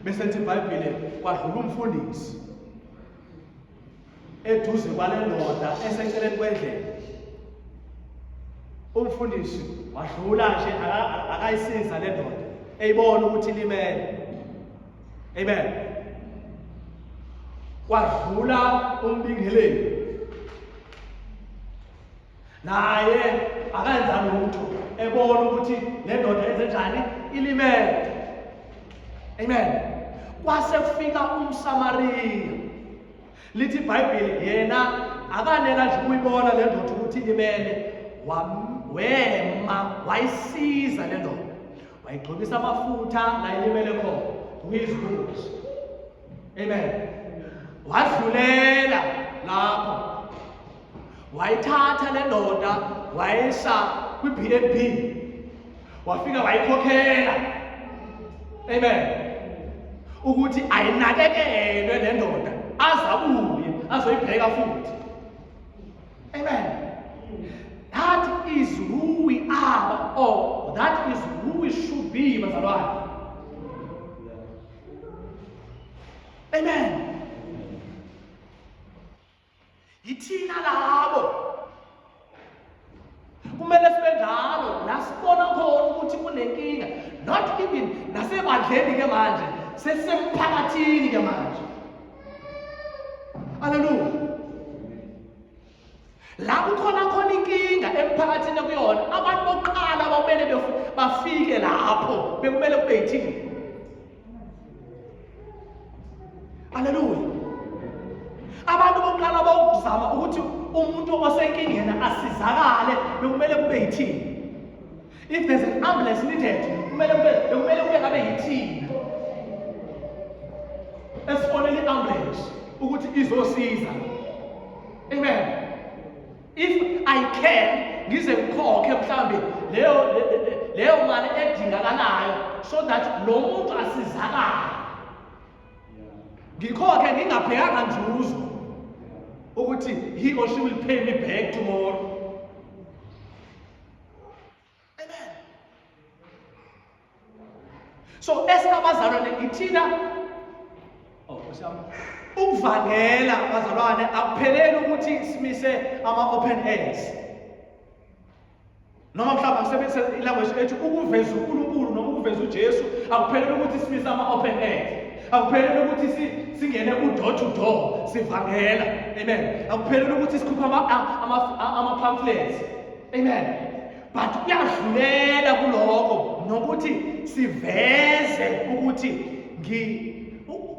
[SPEAKER 2] Bese lithi iBhayibheli kwadlula umfundisi eduze kwale ndoda eseceleni kwendlela. Umfundisi wadlula nje akayisiza le ndoda eyibona ukuthi ilimele. Amen. Kwadlula umbingeleli naye akenza lutho ebona ukuthi le ndoda yenze njani ilimele. Amen. Kwase kufika umSamariya. Lithi iBhayibheli yena akanela nje ukuyibona le ndoda ukuthi ilimele, wema wayisiza le ndoda. Wayigcobisa amafutha la ilimele khona, kuyizibuzi. Amen. Wadlulela lapho. Wayithatha le ndoda wayisa kwi-BNB. Wafika wayikhokhela. Amen. Ukuthi ayinakekelwe le ndoda azabuye azoyibheka futhi. Amen. That is who we are, or that is who we should be, bazalwane. Amen. Yithina labo. Kumele sibe njalo la sibona khona ukuthi kunenkinga, not even nasebandleni ke manje, sesemphakathini ke manje. Hallelujah. La kukhona khona inkinga emphakathini kuyona, abantu bokuqala abamele bafike lapho bekumele kube yithina. Hallelujah. Abantu bokuqala bawukuzama ukuthi umuntu osenkingeni asizakale bekumele kube yithina. If there's an ambulance needed, kumele kube ngabe yithina esifonela i-ambulance ukuthi izosiza. Amen. If I can ngize ngikhokhe mhlambe leyo mali edingakalayo so that lo muntu asizakale. Ngikhokhe ngingabhekanga nzuzo ukuthi he or she will pay me back tomorrow. Amen. So esingabazalwane ithina oh nkosi yami ukuvangela bazalwane akupheleli ukuthi simise ama open airs noma mhlawumbe angisebenzise ilanguage ethi ukuveza uNkulunkulu noma ukuveza uJesu akupheleli ukuthi simise ama-open air akupheleli ukuthi singene ku-door to door sivangela amen akupheleli ukuthi sikhuphe ama-pamphlets amen but kuyadlulela kuloko nokuthi siveze ukuthi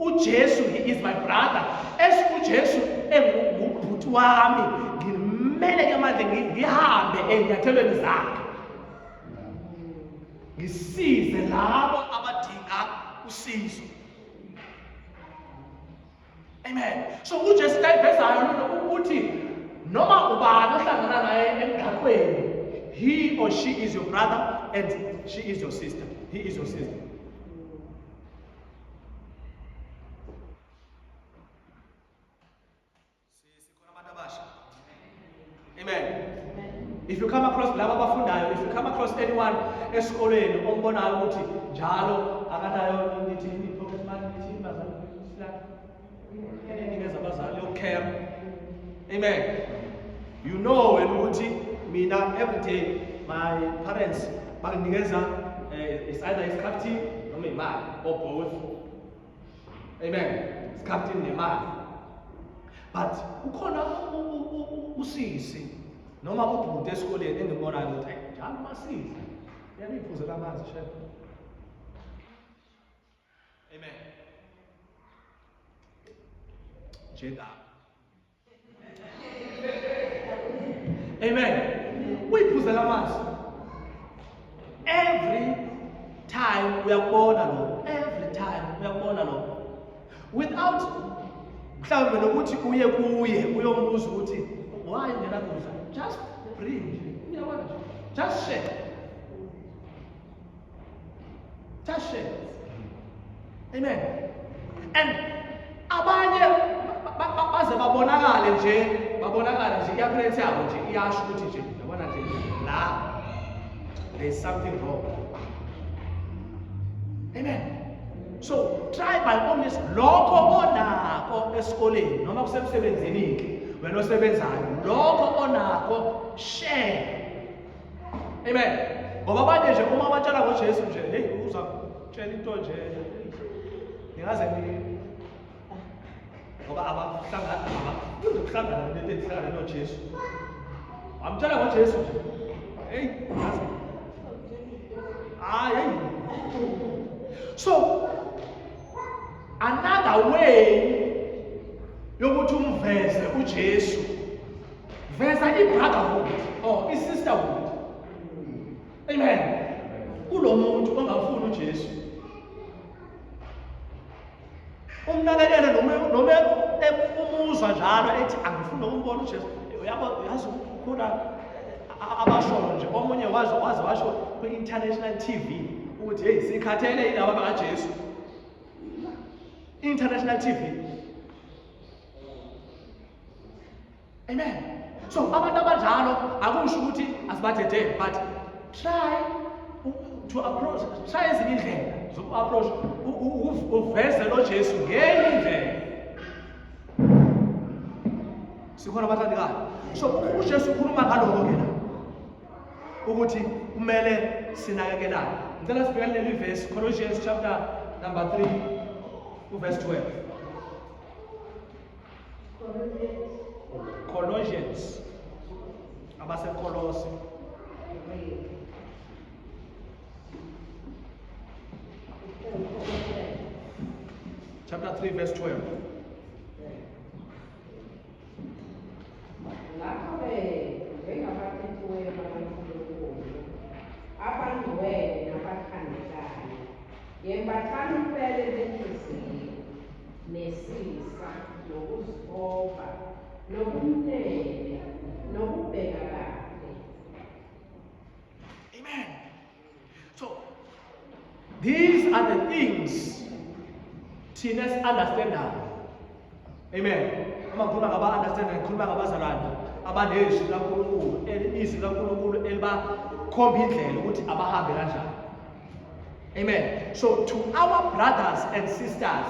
[SPEAKER 2] uJesu he is my brother as uJesu engubhuti wami ngimele ke manje ngihambe ezinyathelweni zakhe ngisize labo abadinga usizo amen so uJesu kayivezayo ukuthi noma ubani ohlangana naye emgaqweni he or she is your brother and she is your sister he is your sister Sikhona abantu abasha. Amen. If you come across laba abafundayo, if you come across anyone esikoleni ombonayo ukuthi njalo akanayo nithi pocket money nithi bazali sila enikeza abazali yokucare. Amen. You know wena ukuthi mina every day my parents banginikeza eh, it's either isikhathi noma imali or both. Amen. Isikhathi nemali. But ukhona usisi noma ubhuti esikoleni engimbonayo ukuthi ayi njalo masiza. Uyangiphuzela amanzi shame. Amen. Njengami. Amen. Uyiphuzela amanzi. Every time uyakubona lokho. Every time uyakubona lokho. Without mhlawumbe nokuthi uye kuye uyombuza ukuthi why ungenakudla. Just bring nje. Uyabona nje. Just share. Just share. Amen. And abanye baze babonakale nje, babonakale nje i-appearance yabo nje iyasho ukuthi nje yabona nje la there is something wrong. Amen. So try by all means lokho onakho esikoleni noma kusemsebenzini ke wena osebenzayo lokho onakho share. Amen. Ngoba abanye nje uma batshela ngoJesu nje, hey uza tshela into nje ningaze ni ngoba abahlangana abafundi ukuhlangana nento ezihlangana noJesu. Wamtshela ngoJesu nje. Hey, yazi. Hayi, hey. So another way yokuthi umveze uJesu Veza i-brotherhood or i-sisterhood. Amen. Kulo muntu ongafuni uJesu. Umnakekele noma noma umuzwa njalo ethi angifuni ukumbona uJesu. Uyabo yazi kukhona abashoyo nje omunye waze waze washo kwi-international TV ukuthi hey sikhathele yilaba bakaJesu. International TV. Amen. So abantu abanjalo akusho ukuthi asibadedele but try to approach try ezinye indlela zoku-approach uveze lo Jesu ngenye indlela. Sikhona abathandekayo. So uJesu ukhuluma ngaloko ke la ukuthi kumele sinakekelane. Ngicela sibhekane leli verse Colossians chapter number 3 uverse 12. Colossians abaseKolose chapter 3 verse 12
[SPEAKER 3] Ngakho-ke njengabakhethiweyo bakaNkulunkulu abangcwele nabathandekayo yembathani ububele benhliziyo nesisa, nokuzithoba, nobumnene, nokubheka kahle.
[SPEAKER 2] Amen. So these are the things thina esi-understandayo. Amen. Uma ngikhuluma ngaba-understand ngikhuluma ngabazalwane abanezwi likaNkulunkulu, izwi likaNkulunkulu elibakhomba indlela ukuthi abahambe kanjani. Amen. So to our brothers and sisters,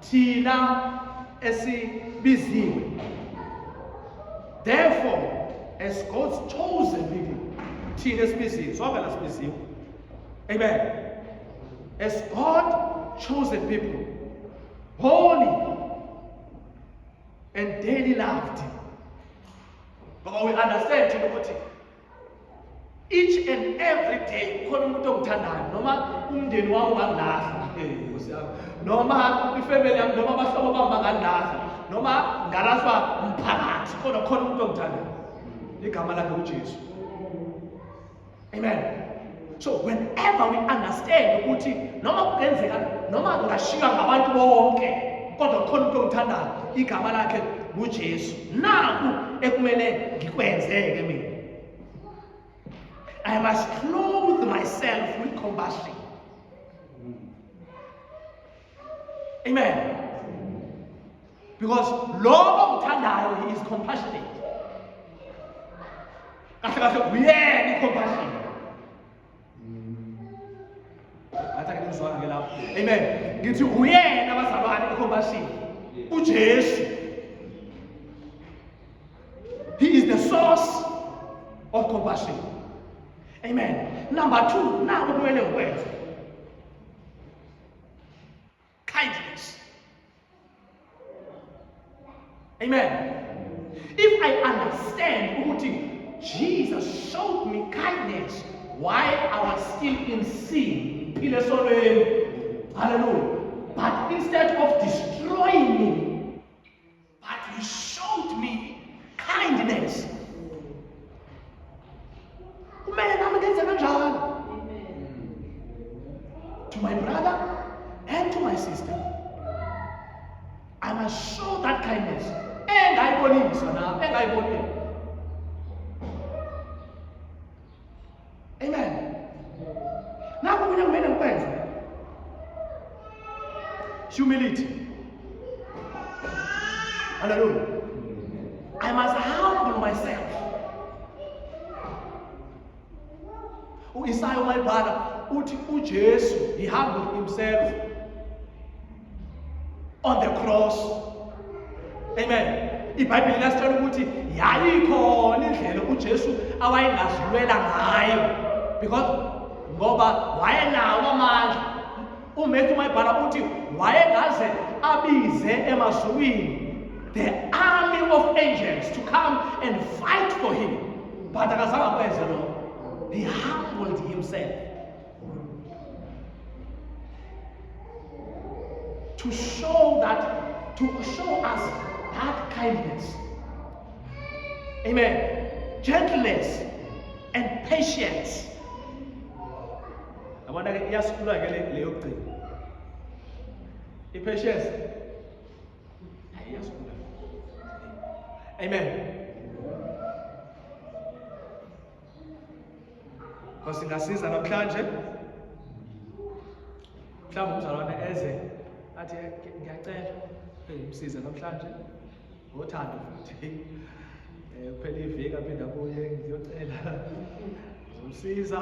[SPEAKER 2] thina esibiziwe. Therefore, as God's chosen people, thina esibiziwe, sonke la sibiziwe. Amen. As God chosen people, holy and dearly loved. Ngoba we understand thina ukuthi each and every day kukhona umuntu ongithandayo noma umndeni wami ungangilahla Nkosi yami noma ifamily yami noma abahlobo bami bangangilahla noma ngalahlwa umphakathi kodwa khona umuntu ongithandayo igama lakhe uJesu. Amen. So whenever we understand ukuthi noma kungenzeka noma ngashiywa ngabantu bonke kodwa kukhona umuntu ongithandayo igama lakhe nguJesu. Naku ekumele ngikwenzeke mina. I must clothe myself with compassion. Amen. Because lo ongithandayo he is compassionate. Kahle kahle uyena i-compassion. Ngathi ake nizwana ke lapho. Amen. Ngithi uyena abazalwane i-compassion. uJesu. He is the source of compassion. Amen. Number 2, naku kumele ngikwenze. Kindness. Amen. If I understand ukuthi Jesus showed me kindness while I was still in sin, ngiphile esonweni. Hallelujah. But instead of destroying me, but he showed me kindness. Kumele nami ngenze kanjalo. To my brother and to my sister. I must show that kindness. Engayibonisa nami, engayibonile. Amen. Nakho kunye kumele ngikwenze. Humility. Hallelujah. I must humble myself. UIsaya uma ebhala uthi uJesu he humbled himself on the cross. Amen. IBhayibheli lasitshela ukuthi yayikhona indlela uJesu awayengazilwela ngayo because ngoba wayenawo amandla. UMatthew uma ebhala uthi wayengaze abize emazulwini the army of angels to come and fight for him, but akazange akwenze lokho. He humbled himself to show that, to show us that kindness. Amen. Gentleness and patience. Yabona ke iyasikhula ke le yokugcina. I-patience. Hayi iyasikhula. Amen. Because ingasiza namhlanje mhlawumbe umzalwane eze athi ngiyacela hey msize namhlanje ngothando futhi eh kuphela iviki aphinde abuye ngiyocela ngizomsiza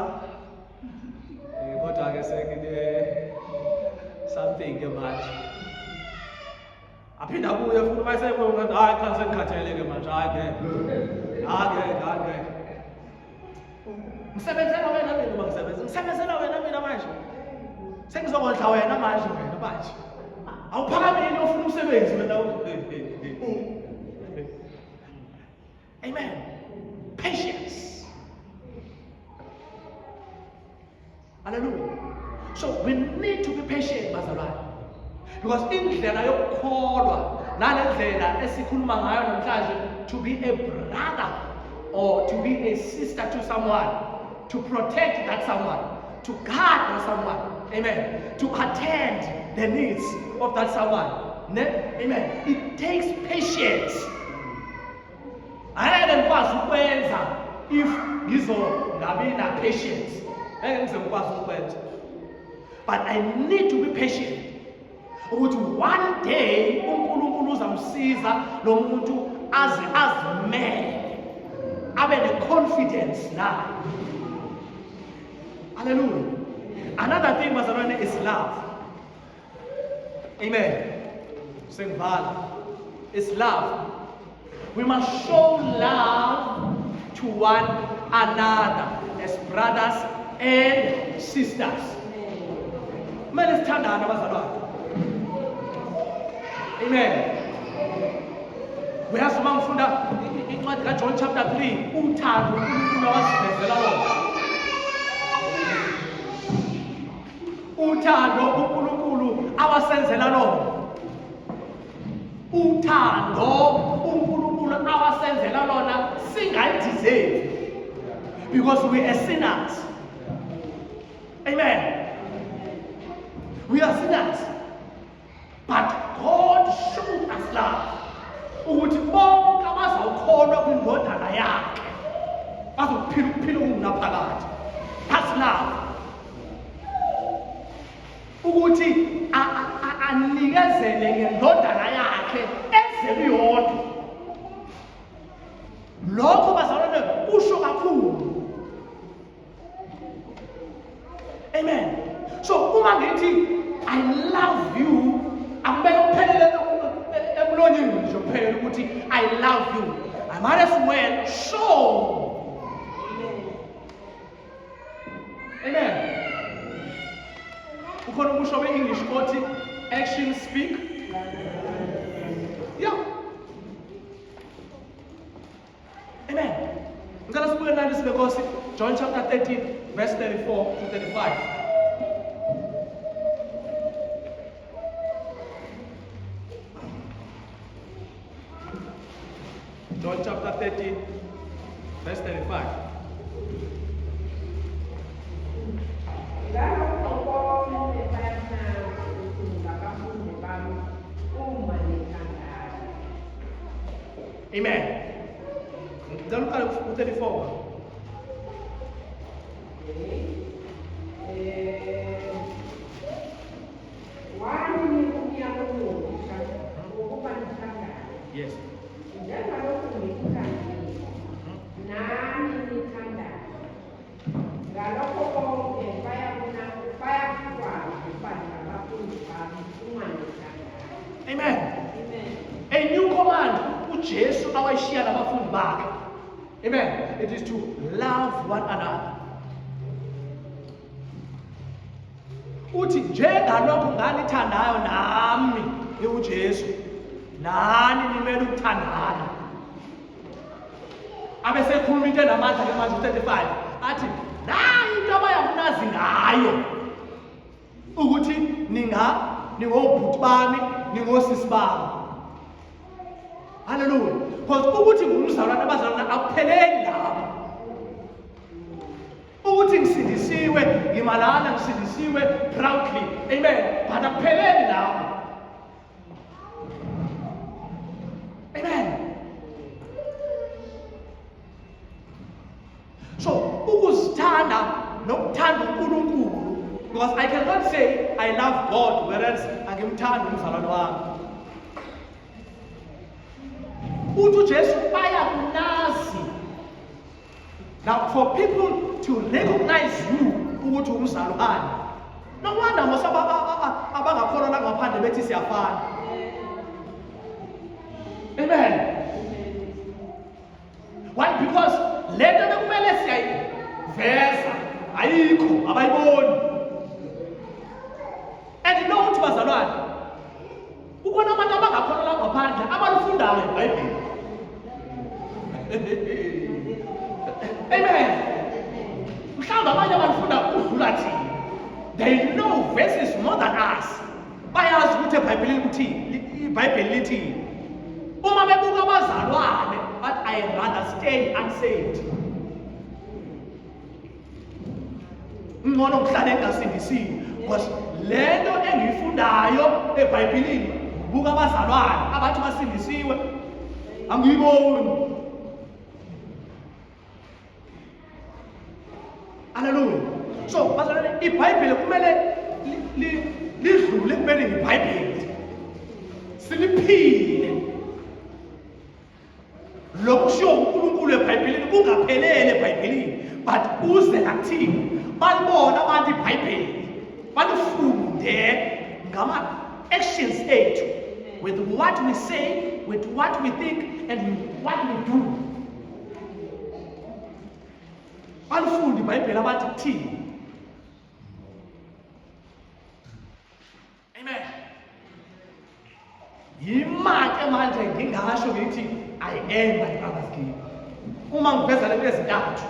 [SPEAKER 2] eh kodwa ke sengine something ke manje aphinde abuye futhi uma esebuye ngathi hayi cha sengikhathele ke manje hayi ngeke hayi ngeke hayi ngeke ngisebenzela wena mina uma ngisebenza ngisebenzela wena mina manje sengizokondla wena manje wena manje awuphakamile ufuna umsebenzi wena. Amen. Patience. Hallelujah. So we need to be patient bazalwane. Because indlela yokukholwa nalendlela esikhuluma ngayo namhlanje to be a brother or to be a sister to someone, to protect that someone, to guard that someone, amen, to attend the needs of that someone. Ne? Amen. It takes patience. Angeke ngikwazi ukwenza if ngizongabi na patience. Ngeke ngize ngikwazi ukwenza. But I need to be patient. Ukuthi one day uNkulunkulu uzamsiza lo muntu aze azimele, abe ne-confidence naye. Hallelujah. Another thing, bazalwane, is love. Amen. Sengivala. It's love. We must show love to one another as brothers and sisters. Kumele sithandane, abazalwane. Amen. Uyazi, uma ngifunda incwadi kaJohn chapter 3, uthando uNkulunkulu awasivezela lona, uthando uNkulunkulu awasenzela lona, uthando uNkulunkulu awasenzela lona singayideserve, because we are sinners. Amen. We are sinners, but God showed us love ukuthi bonke abazawukholwa kwindodana yakhe bazokuphila ukuphila okungunaphakade. That's love, ukuthi anikezele ngendodana yakhe ezelwe yodwa. Lokho, bazalwane, kusho kakhulu. Amen. So uma ngithi "I love you", akumele kuphelele emlonyeni nje kuphela ukuthi "I love you". I might as well show. Amen. Ukhona umusho we-English othi "Action speak". Yeah, amen. Ngicela sibuke nani sibenkosi, John chapter 13 verse 34 to 35. John chapter 13 verse 35.
[SPEAKER 3] Ngalokho bonke bayakunazi ukuthi ningabafundi bami uma nithandana.
[SPEAKER 2] Amen. Ngicela uqale ku-34.
[SPEAKER 3] Okay. Wani umyalo omusha wokuba nithandane. Njengalokhu ngikuthandile, nani nithandane. Ngalokho bonke bayakwazi ukuba ningabafundi bami uma nithandana.
[SPEAKER 2] Amen. A new command uJesu awayishiya nabafundi bakhe. Amen. It is to love one another. Uthi njengalokhu nganithandayo nami ngiwuJesu, nani nimele ukuthandana. Abesekhuluma into enamandla ke manje u-35, athi nayi into abayakunazi ngayo ukuthi ningobhuti bami, ningosisi bami. Haleluya. Because ukuthi ngumzalwane, abazalwane, akupheleli lapho. Ukuthi ngisindisiwe, ngimalana ngisindisiwe proudly, amen, but akupheleli lapho. Amen. So ukuzithanda nokuthanda uNkulunkulu, because I cannot say I love God whereas angimthandi umzalwane wami. Uthi uJesu bayakunazi. Now, for people to recognize you ukuthi umzalwane, no wonder mos abangakholwa la ngaphandle bethi siyafana. Amen. Why? Because lento bekumele siyayiveza ayikho, abayiboni. And you know ukuthi, bazalwane, kukhona abantu abangakholwa la ngaphandle abalifundayo iBhayibheli. Amen. Mhlawumbe abanye abalifunda ukudlula thina. They know verses more than us. Bayazi ukuthi eBhayibhelini kuthini, iBhayibheli lithini. Uma bebuka abazalwane, but "I rather stay unsaved." Ngcono ngihlale ngingasindisiwe because lento engiyifundayo eBhayibhelini, buka abazalwane abathi basindisiwe, angiyiboni. Haleluya. So bazalwane, iBhayibheli kumele lidlule kubeni iBhayibheli. Siliphile. Lokhu kushiwo uNkulunkulu eBhayibhelini kungaphelele eBhayibhelini, but uze nakuthina. Balibona abantu iBhayibheli, balifunde ngama-actions ethu, with what we say, with what we think and with what we do. Balifunde iBhayibheli abantu kuthini. Amen. Yima ke manje ngingasho ngithi I am my brother's keeper. Uma ngiveza lento ezintathu,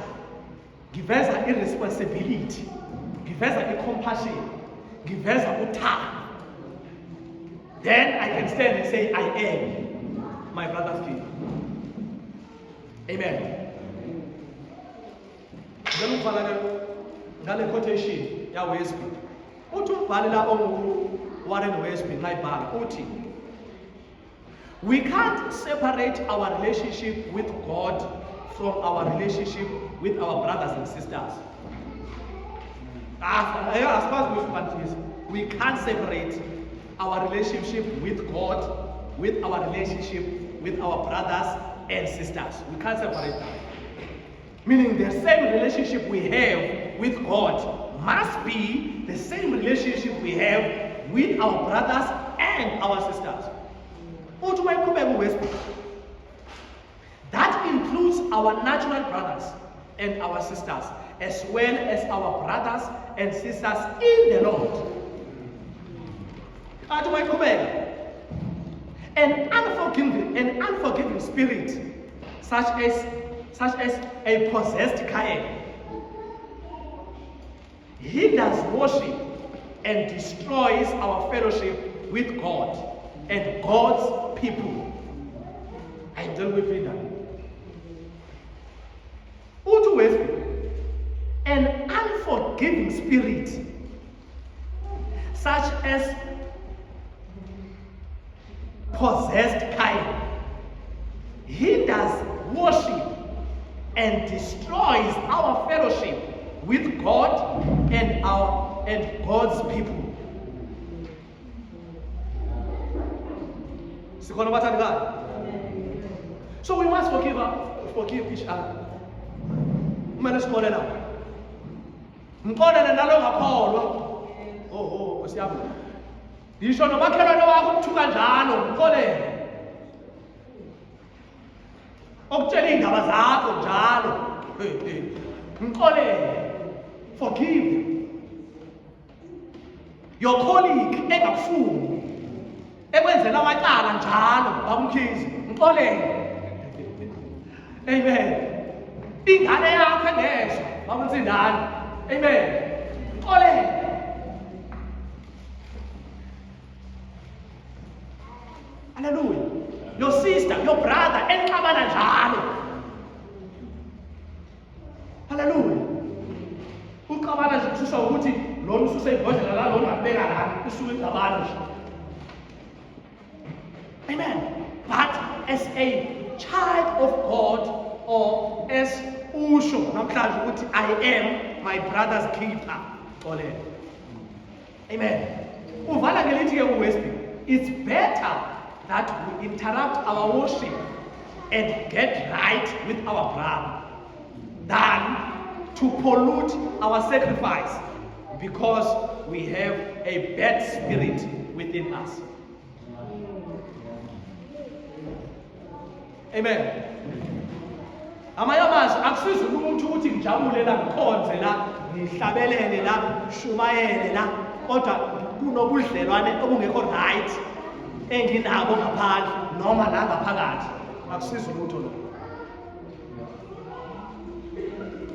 [SPEAKER 2] ngiveza i-responsibility, ngiveza i-compassion, ngiveza uthando. Then I can stand and say I am my brother's keeper. Amen. Ngicela ukuvala ke ngale quotation ya Wesby. Uthi umbhali la ongu Warren Wesby nxa ibhala uthi, we can't separate our relationship with God from our relationship with our brothers and sisters. Ah, asikwazi ukuyihlukanisa. We can't separate our relationship with God with our relationship with our brothers and sisters. We can't separate them. Meaning the same relationship we have with God must be the same relationship we have with our brothers and our sisters. Uthi uma iqhubeka uWesby, that includes our natural brothers and our sisters, as well as our brothers and sisters in the Lord. Athi uma iqhubeka, an unforgiving spirit, such as a possessed Cain, hinders worship and destroys our fellowship with God and God's people. Ayingicela ukuyiphinda. Uthi uWesby, an unforgiving spirit, such as possessed Cain, hinders worship and destroys our fellowship with God and God's people. Sikhona bathandekayo? So we must forgive each other. Kumele sixolelane. Mxolele nalo ngakholwa. Oh, Nkosi yami. Ngisho nomakhelwane wakho ukuthuka njalo, mxolele. Okutshela iy'ndaba zakho njalo. Hey, hey. Mxolele. Forgive them. Your colleague engakufuni, ekwenzela amacala njalo, babumkhizi, mxolele. Amen. Ingane yakho engezwa, babumsindane. Amen. Mxolele. Hallelujah. Your sister, your brother enxabana njalo. Hallelujah. Uxabana nje kususwa ukuthi lona ususe ibhodlela la, lona wabeka la, isuke ingxabano nje. Amen. But as a child of God, or as usho namhlanje ukuthi I am my brother's keeper. Xolela. Amen. Uvala ngelithi ke uWesby, it's better that we interrupt our worship and get right with our brother than to pollute our sacrifice because we have a bad spirit within us. Amen. Amanye amazwi, akusizi umuntu ukuthi ngijabule la, ngikhonze la, ngihlabelele la, shumayele la, kodwa kunobudlelwane obungekho right enginabo ngaphandle noma la ngaphakathi. Akusizi lutho lokho.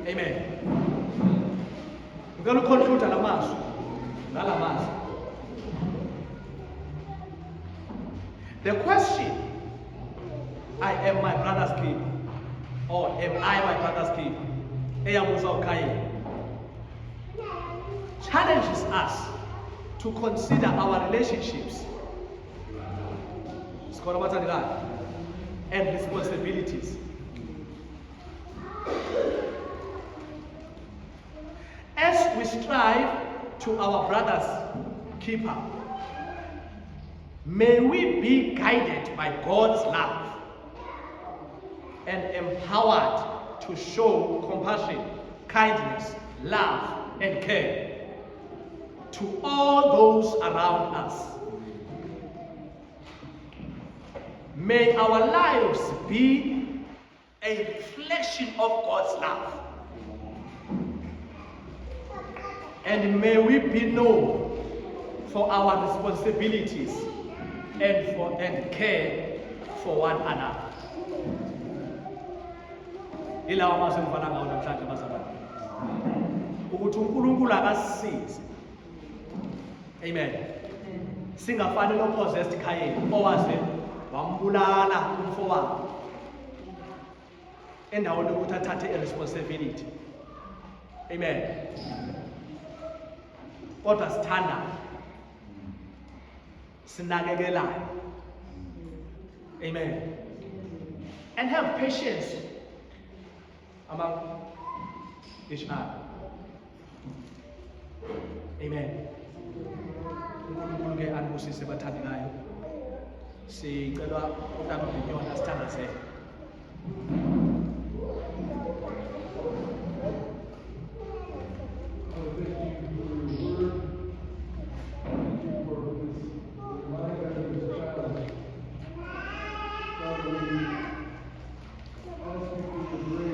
[SPEAKER 2] Amen. Ngicela ukuconclude lamazwi ngalamazwi. The question, I am my brother's keeper or am I my brother's keeper, eyabuzwa uKayini, challenges us to consider our relationships, sikhona bathandekayo, and responsibilities. As we strive to our brother's keeper, May we be guided by God's love and empowered to show compassion, kindness, love, and care to all those around us. May our lives be a reflection of God's love. And may we be known for our responsibilities and care for one another. Ilawa amazwi engivala ngawo namhlanje, bazalwane, ukuthi uNkulunkulu akasisize. Amen. Singafani no-possessed Cain owaze wambulala umfowabo endaweni yokuthi athathe i-responsibility. Amen. Kodwa sithandane, sinakekelayo. Amen. And have patience among each other. Amen. UNkulunkulu ke anibusise, bathandekayo. Sicelwa utata uBinyona sithandazele.
[SPEAKER 1] Lord, thank you for your word. Thank you for this reminder of this challenge. Father, we ask you for your grace.